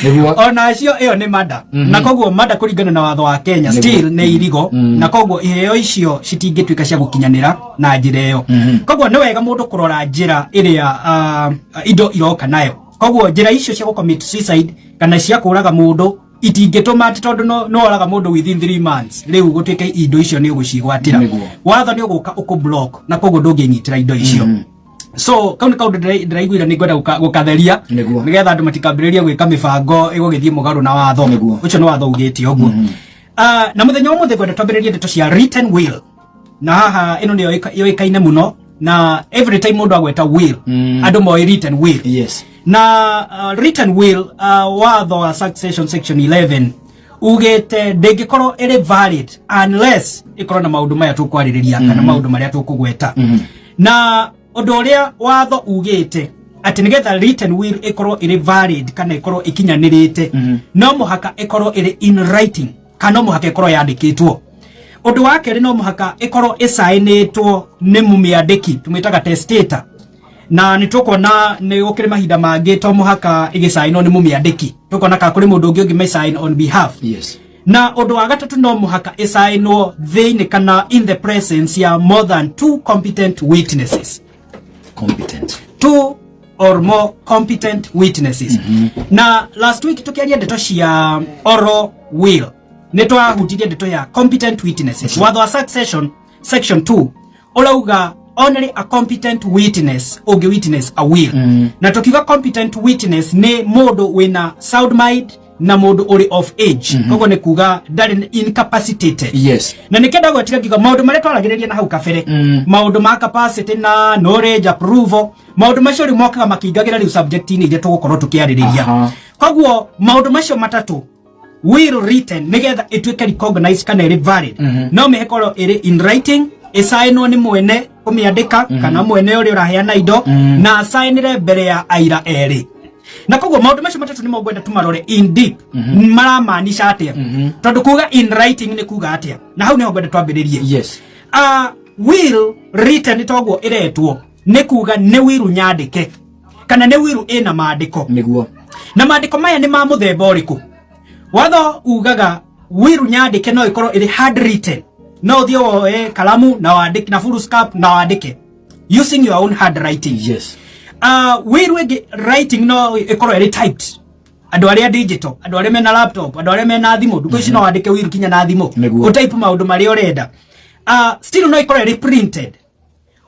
Speaker 1: Nĩguo.
Speaker 3: Ona acio ĩyo nĩ mada, na koguo mada kũringana na watho wa Kenya still nĩ irigo, na koguo iheo icio citingĩtuĩka cia gũkinyanĩra na njĩra ĩyo. Koguo nĩ wega mũndũ kũrora njĩra ĩrĩa indo iroka nayo. Koguo njĩra icio cia gũ-commit suicide kana cia kũraga mũndũ itingĩtũma atĩ tondũ no oraga mũndũ within 3 months rĩu gũtuĩke indo icio nĩ ũgũcigwatĩra. Watho nĩ ũgũka ũkũ-block, na koguo ndũngĩnyitĩra indo icio. So kau nĩ kaũndũ ndĩraiguire nĩ ngwenda gũkatheria, nĩgetha andũ matikambĩrĩrie gwĩka mĩbango ĩgũgĩthiĩ mũgarũ na watho. Ũcio nĩ watho ugĩte ũguo. Na mũthenya wa ũmũthĩ ngwenda twambĩrĩrie ndeto cia written will, na haha ĩno nĩyo yũĩkaine mũno, na every time mũndũ agweta will, andũ moĩ written will. Na written will, watho wa succession section 11 ugĩte ndĩngĩkorwo ĩrĩ valid unless ĩkorwo na maũndũ maya tũkwarĩrĩria, kana maũndũ marĩa tũkũgweta. Na ũndũ ũrĩa watho ugĩte atĩ nĩgetha written will ĩkorwo ĩrĩ valid kana ĩkorwo ĩkinyanĩrĩte, no mũhaka ĩkorwo ĩrĩ in writing, kana no mũhaka ĩkorwo yandĩkĩtwo. Ũndũ wa kerĩ, no mũhaka ĩkorwo ĩcaĩnĩtwo nĩ mũmĩandĩki, tũmĩtaga testator, na nĩ tũkuona nĩ gũkĩrĩ mahinda mangĩ to mũhaka ĩgĩcaĩnwo nĩ mũmĩandĩki, tũkona kana kũrĩ mũndũ ũngĩ ũngĩmĩsign on behalf. Na ũndũ wa gatatũ, no mũhaka ĩcaĩnwo thĩinĩ kana in the presence ya more than two competent witnesses.
Speaker 1: Competent.
Speaker 3: Two or more competent witnesses. Na last week tukiaria ndeto cia oral will, nĩ twahutirie ndeto ya competent witnesses. Watho wa succession section 2 ũrauga only a competent witness ũngĩ witness a will. Na tukiuga competent witness nĩ mũndũ wĩna sound mind na mũndũ ũrĩ of age, koguo nĩ kuga ndarĩ incapacitated. Na nĩkĩo ndagwetire ngiuga maũndũ marĩa twaragĩrĩria na hau kabere, maũndũ ma capacity na knowledge, approval, maũndũ macio rĩu mokaga makĩingagĩra rĩu subject-inĩ iria tũgũkorwo tũkĩarĩrĩria. Koguo maũndũ macio matatũ, will written nĩgetha ĩtuĩke recognized kana ĩrĩ valid, no mĩkorwo ĩrĩ in writing, ĩcaĩnwo nĩ mwene kũmĩandĩka kana mwene ũrĩa ũraheana indo, na acaĩnĩre mbere ya aira erĩ. Na koguo maũndũ macio matatũ nĩmo ngwenda tũmarore in deep, maramaanisha atĩa, tondũ kuga in writing nĩ kuga atĩa, na hau nĩho ngwenda twambĩrĩrie. Will written toguo ĩretwo nĩ kuga nĩ will nyandĩke kana nĩ will ĩna maandĩko. Na maandĩko maya nĩ ma mũthemba ũrĩkũ? Watho ugaga will nyandĩke no ĩkorwo ĩrĩ handwritten, no ũthiĩ woe kalamu na wandĩke na foolscap na wandĩke using your own handwriting. Will ĩngĩ writing no ĩkorwo ĩrĩ typed. Andũ arĩa digital, andũ arĩa mena laptop, andũ arĩa mena thimũ ndukũ ici, no wandĩke will kinya na thimũ, ũtype maũndũ marĩa ũrenda. Still no ĩkorwo ĩrĩ printed.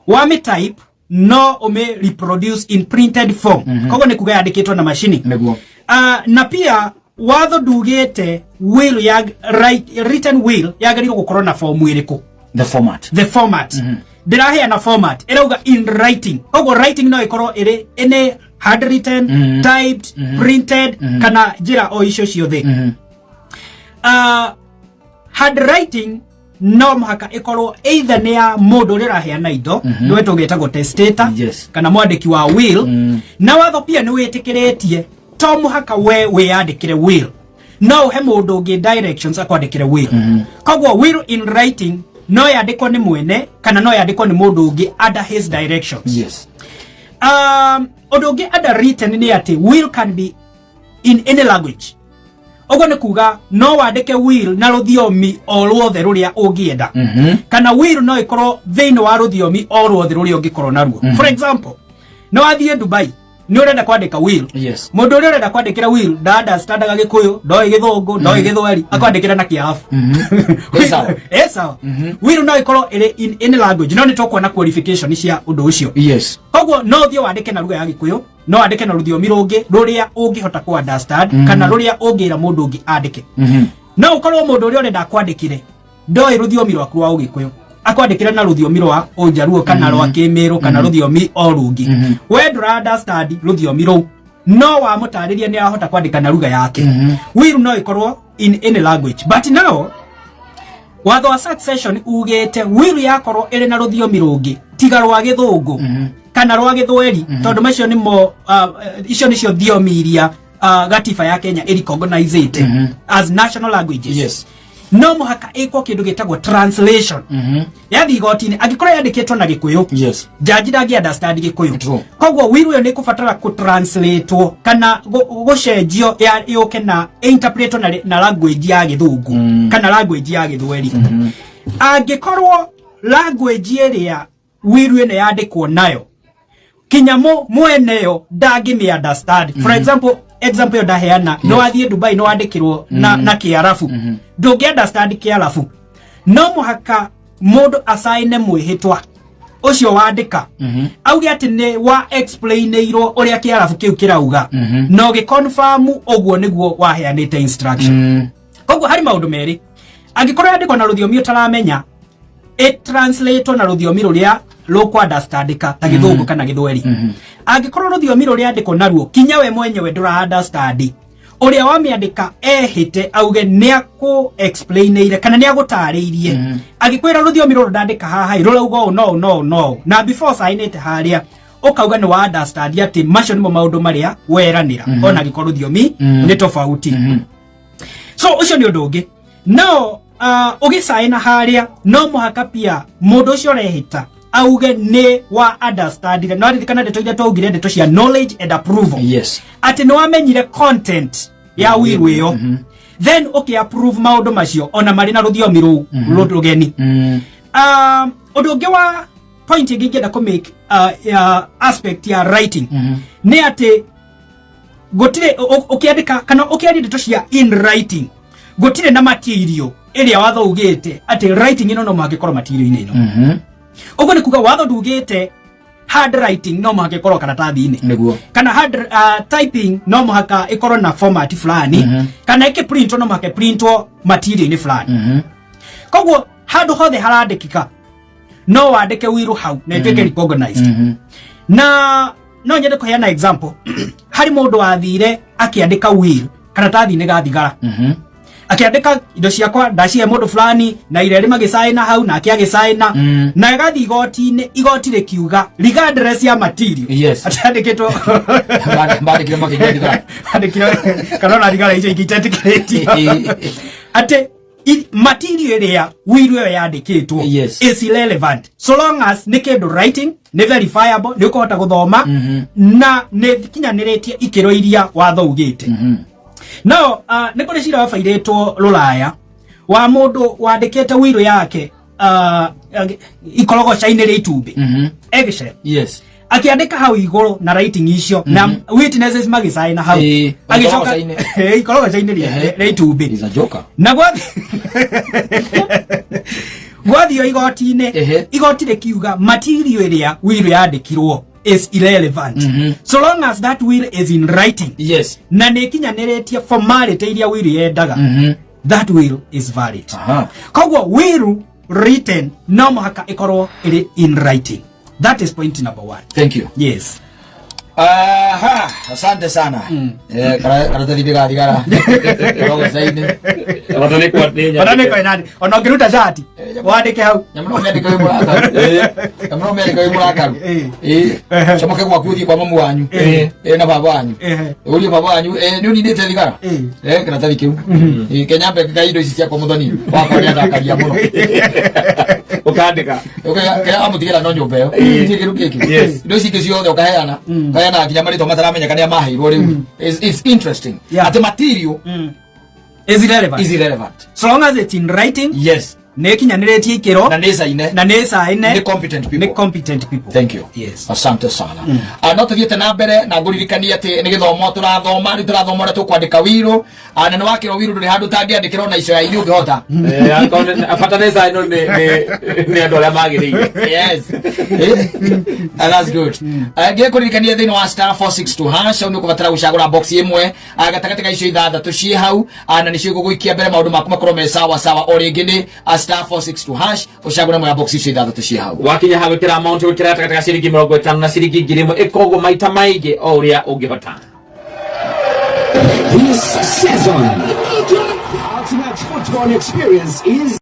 Speaker 3: Wamĩ type no ũmĩ reproduce in printed form, koguo nĩ kuga yandĩkĩtwo na macini. Na pia watho ndugĩte will ya right, written will yagĩrĩirwo gũkorwo na form ĩrĩkũ.
Speaker 1: The format.
Speaker 3: The format ndĩraheana, format ĩrauga in writing, koguo writing no ĩkorwo ĩrĩ ĩnĩ handwritten, typed, printed, kana njĩra o icio ciothe. Handwriting no mũhaka ĩkorwo either nĩ ya mũndũ ũrĩa ũraheana indo, nĩwe tũgĩtagwo testator, kana mwandĩki wa will. Na watho pia nĩ wĩtĩkĩrĩtie to mũhaka we wĩyandĩkĩre will, no ũhe mũndũ ũngĩ directions akwandĩkĩre will. Koguo will in writing no yandĩkwo nĩ mwene kana no yandĩkwo nĩ mũndũ ũngĩ under his directions. Ũndũ ũngĩ under written nĩ atĩ will can be in any language. Ũguo nĩ kuga no wandĩke will na rũthiomi o ruothe rũrĩa ũngĩenda, kana will no ĩkorwo thĩinĩ wa rũthiomi o ruothe rũrĩa ũngĩkorwo naruo. For example, no wathiĩ Dubai, nĩ ũrenda kwandĩka will. Mũndũ ũrĩa ũrenda kwandĩkĩra will ndaunderstandaga Gĩkũyũ, ndoĩ Gĩthũngũ, ndoĩ Gĩthweri, akwandĩkĩra na Kĩarabu.
Speaker 1: Ĩ sawa.
Speaker 3: Ĩ sawa. Will no ĩkorwo ĩrĩ in any language, no nĩ tũkuona qualification cia ũndũ ũcio. Koguo no ũthiĩ wandĩke na lugha ya Gĩkũyũ, no wandĩke na rũthiomi rũngĩ rũrĩa ũngĩhota ku understand, kana rũrĩa ũngĩra mũndũ ũngĩ andĩke. No ũkorwo mũndũ ũrĩa ũrenda akwandĩkĩre ndoĩ rũthiomi rwaku rwa Ũgĩkũyũ, akwandĩkĩre na rũthiomi rwa Ũnjaruo kana rwa Kĩmĩrũ kana rũthiomi o rũngĩ. We ndũra understand rũthiomi rũu, No wamũtarĩria nĩ arahota kwandĩka na lugha yake. Will no ĩkorwo in any language, but now watho wa succession ugĩte will yakorwo ĩrĩ na rũthiomi rũngĩ tiga rwa gĩthũngũ kana rwa gĩthweri, tondũ macio nĩmo icio nĩcio thiomi iria gatiba ya Kenya ĩrecognizĩte as national languages, no mũhaka ĩkwo kĩndũ gĩtagwo translation. Yathiĩ igoti-inĩ, angĩkorwo yandĩkĩtwo na Gĩkũyũ, jaji ndangĩ understand Gĩkũyũ. Koguo will ĩyo nĩ ĩkũbatara kũtranslatewo kana gũcenjio yũke na interpretwo na language ya Gĩthũngũ kana language ya Gĩthweri. Angĩkorwo language ĩrĩa will ĩno yandĩkwo nayo kinya mweneyo ndangĩmĩ understand, for example, example ĩyo ndaheana, no wathiĩ Dubai no wandĩkĩrwo na Kĩarabu, ndũngĩ understand Kĩarabu, no mũhaka mũndũ acaine mwĩhĩtwa ũcio wandĩka auge atĩ nĩ wa explainĩirwo ũrĩa Kĩarabu kĩu kĩrauga na ũgĩconfirm ũguo nĩguo waheanĩte instruction. Koguo harĩ maũndũ merĩ: angĩkorwo yandĩkwo na rũthiomi ũtaramenya, ĩtranslate na rũthiomi rũrĩa rũkũ understandĩka ta Gĩthũngũ kana Gĩthweri. Angĩkorwo rũthiomi rũrĩa andĩkwo naruo kinya we mwenyewe ndũra understand, ũrĩa wamĩandĩka ehĩte auge nĩ akũ explainĩire kana nĩ agũtarĩirie, agĩkwĩra rũthiomi rũrũ ndandĩka haha ĩ, rũrauga ũũ no no no, na before sainĩte harĩa ũkauga nĩ wa understand atĩ macio nĩmo maũndũ marĩa weranĩra, ona angĩkorwo rũthiomi nĩ tofauti. So ũcio nĩ ũndũ ũngĩ. No ũgĩcaina harĩa, no mũhaka pia mũndũ ũcio ũrehĩta auge nĩ wa understandire. No ririkana ndeto iria twaugire, ndeto cia knowledge and approval, atĩ nĩ wamenyire content ya will ĩyo, then ũkĩ approve maũndũ macio ona marĩ na rũthiomi rũu rũgeni. Ũndũ ũngĩ wa point ĩngĩ ingĩenda kũ make ya aspect ya writing nĩ atĩ gũtirĩ ũkĩandĩka kana ũkĩaria ndeto cia in writing, gũtirĩ na material ĩrĩa watho ugĩte atĩ writing ĩno no mũhaka ĩkorwo material-inĩ ĩno. Ũguo nĩ kuga watho ndugĩte handwriting no mũhaka ĩkorwo karatathi-inĩ kana typing no mũhaka ĩkorwo na format fulani, kana ĩkĩprintwo no mũhaka ĩprintwo material-inĩ fulani. Koguo handũ hothe harandĩkĩka no wandĩke will hau na ĩtuĩke recognized. Na no nyende kũheana example harĩ mũndũ wathire akĩandĩka will karatathi-inĩ ga thigara, akĩandĩka indo ciakwa ndacihe mũndũ fulani, na irerĩ magĩcaĩna hau nake agĩcaĩna, na ĩgathiĩ igoti-inĩ, igoti rĩkiuga regardless ya material atĩ andĩkĩtwo
Speaker 1: Bandĩkire makĩnyua thigara.
Speaker 3: Andĩkire kana ona thigara icio ingĩ itetĩkĩrĩtio, atĩ material ĩrĩa will ĩyo yandĩkĩtwo is irrelevant so long as nĩ kĩndũ writing, nĩ verifiable, nĩ ũkũhota gũthoma na nĩ kinyanĩrĩtie ikĩro iria watho ugĩte. No nĩ kũrĩ cira wabairĩtwo rũraya wa mũndũ wandĩkĩte will yake ikorogoca-inĩ rĩa itumbĩ, eggshell, akĩandĩka hau igũrũ na writing icio na witnesses magĩcaina hau. Agĩcoka
Speaker 1: ikorogoca-inĩ.
Speaker 3: Ikorogoca-inĩ rĩa itumbĩ.
Speaker 1: He's a joker.
Speaker 3: Na gwathio igoti-inĩ, igoti rĩkiuga material ĩrĩa will yandĩkirwo is irrelevant so long as that will is in writing na nĩ ĩkinyanĩrĩtie formality iria will yendaga, that will is valid. Koguo will written no mũhaka ĩkorwo ĩrĩ in writing. That is point number one.
Speaker 1: Thank you.
Speaker 3: Yes.
Speaker 1: Aha, asante sana. Eh, karatathi ga thigara. Ikorogoca-inĩ.
Speaker 2: Bata nĩ kwa nĩ
Speaker 3: Ona nĩ kwena ona ũngĩruta cati wandĩke hau.
Speaker 1: Nyamũ no ũmĩandĩke wĩ mũrakaru. Nyamũ no ũmĩandĩke wĩ mũrakaru. Comoke gwaku ũthiĩ kwa mamu wanyu. Na baba wanyu. Ũrie baba wanyu, nĩ ũninĩte thigara? Karatathi kĩu. Kenya mbe ka indo ici ciakwa mũthoni wakwa nĩ athakaria mũno.
Speaker 2: Ũkandĩka.
Speaker 1: Kenya amũtigĩra no nyũmba ĩyo. Ti kĩndũ gĩkĩ. Indo ici ingĩ ciothe ũkaheana. Ũkaheana nginya marĩtwa mataramenyeka nĩa maheirwo rĩu. It's interesting. Atĩ material
Speaker 3: Is irrelevant.
Speaker 1: Is irrelevant.
Speaker 3: So long as it's in writing, nĩ ĩkinyanĩrĩtie ikĩro
Speaker 1: Na nĩ caine.
Speaker 3: Na nĩ caine.
Speaker 1: Nĩ competent people.
Speaker 3: Nĩ competent people.
Speaker 1: Thank you.
Speaker 3: Yes.
Speaker 1: Asante sana. No tuthiĩte na mbere na ngũririkanie atĩ nĩ gĩthomo tũrathoma, rĩu tũrathoma ũrĩa tũkwandĩka will. Na nĩ wakĩrwo will ndũrĩ handũ ũtangĩandĩkĩra ona icoya-inĩ ũngĩhota.
Speaker 2: Angĩkorwo bata nĩ caino nĩ andũ arĩa magĩrĩire.
Speaker 1: Yes. That's good. Ngĩkũririkania thĩinĩ wa *462# hau nĩ ũkũbatara gũcagũra box ĩmwe gatagatĩ ka icio ithathatũ ciĩ hau, na nĩcio igũgũikia mbere maũndũ maku makorwo me sawa sawa. O rĩngĩ nĩ *462# ũcagũre ĩmwe ya box icio ithathatũ ciĩ hau.
Speaker 2: Wakinya ha gwĩkĩra amount, gwĩkĩra gatagatĩ ga ciringi 50 na ciringi 1000, ĩka ũguo maita maingĩ o ũrĩa ũngĩhota.
Speaker 4: This season, the ultimate football experience is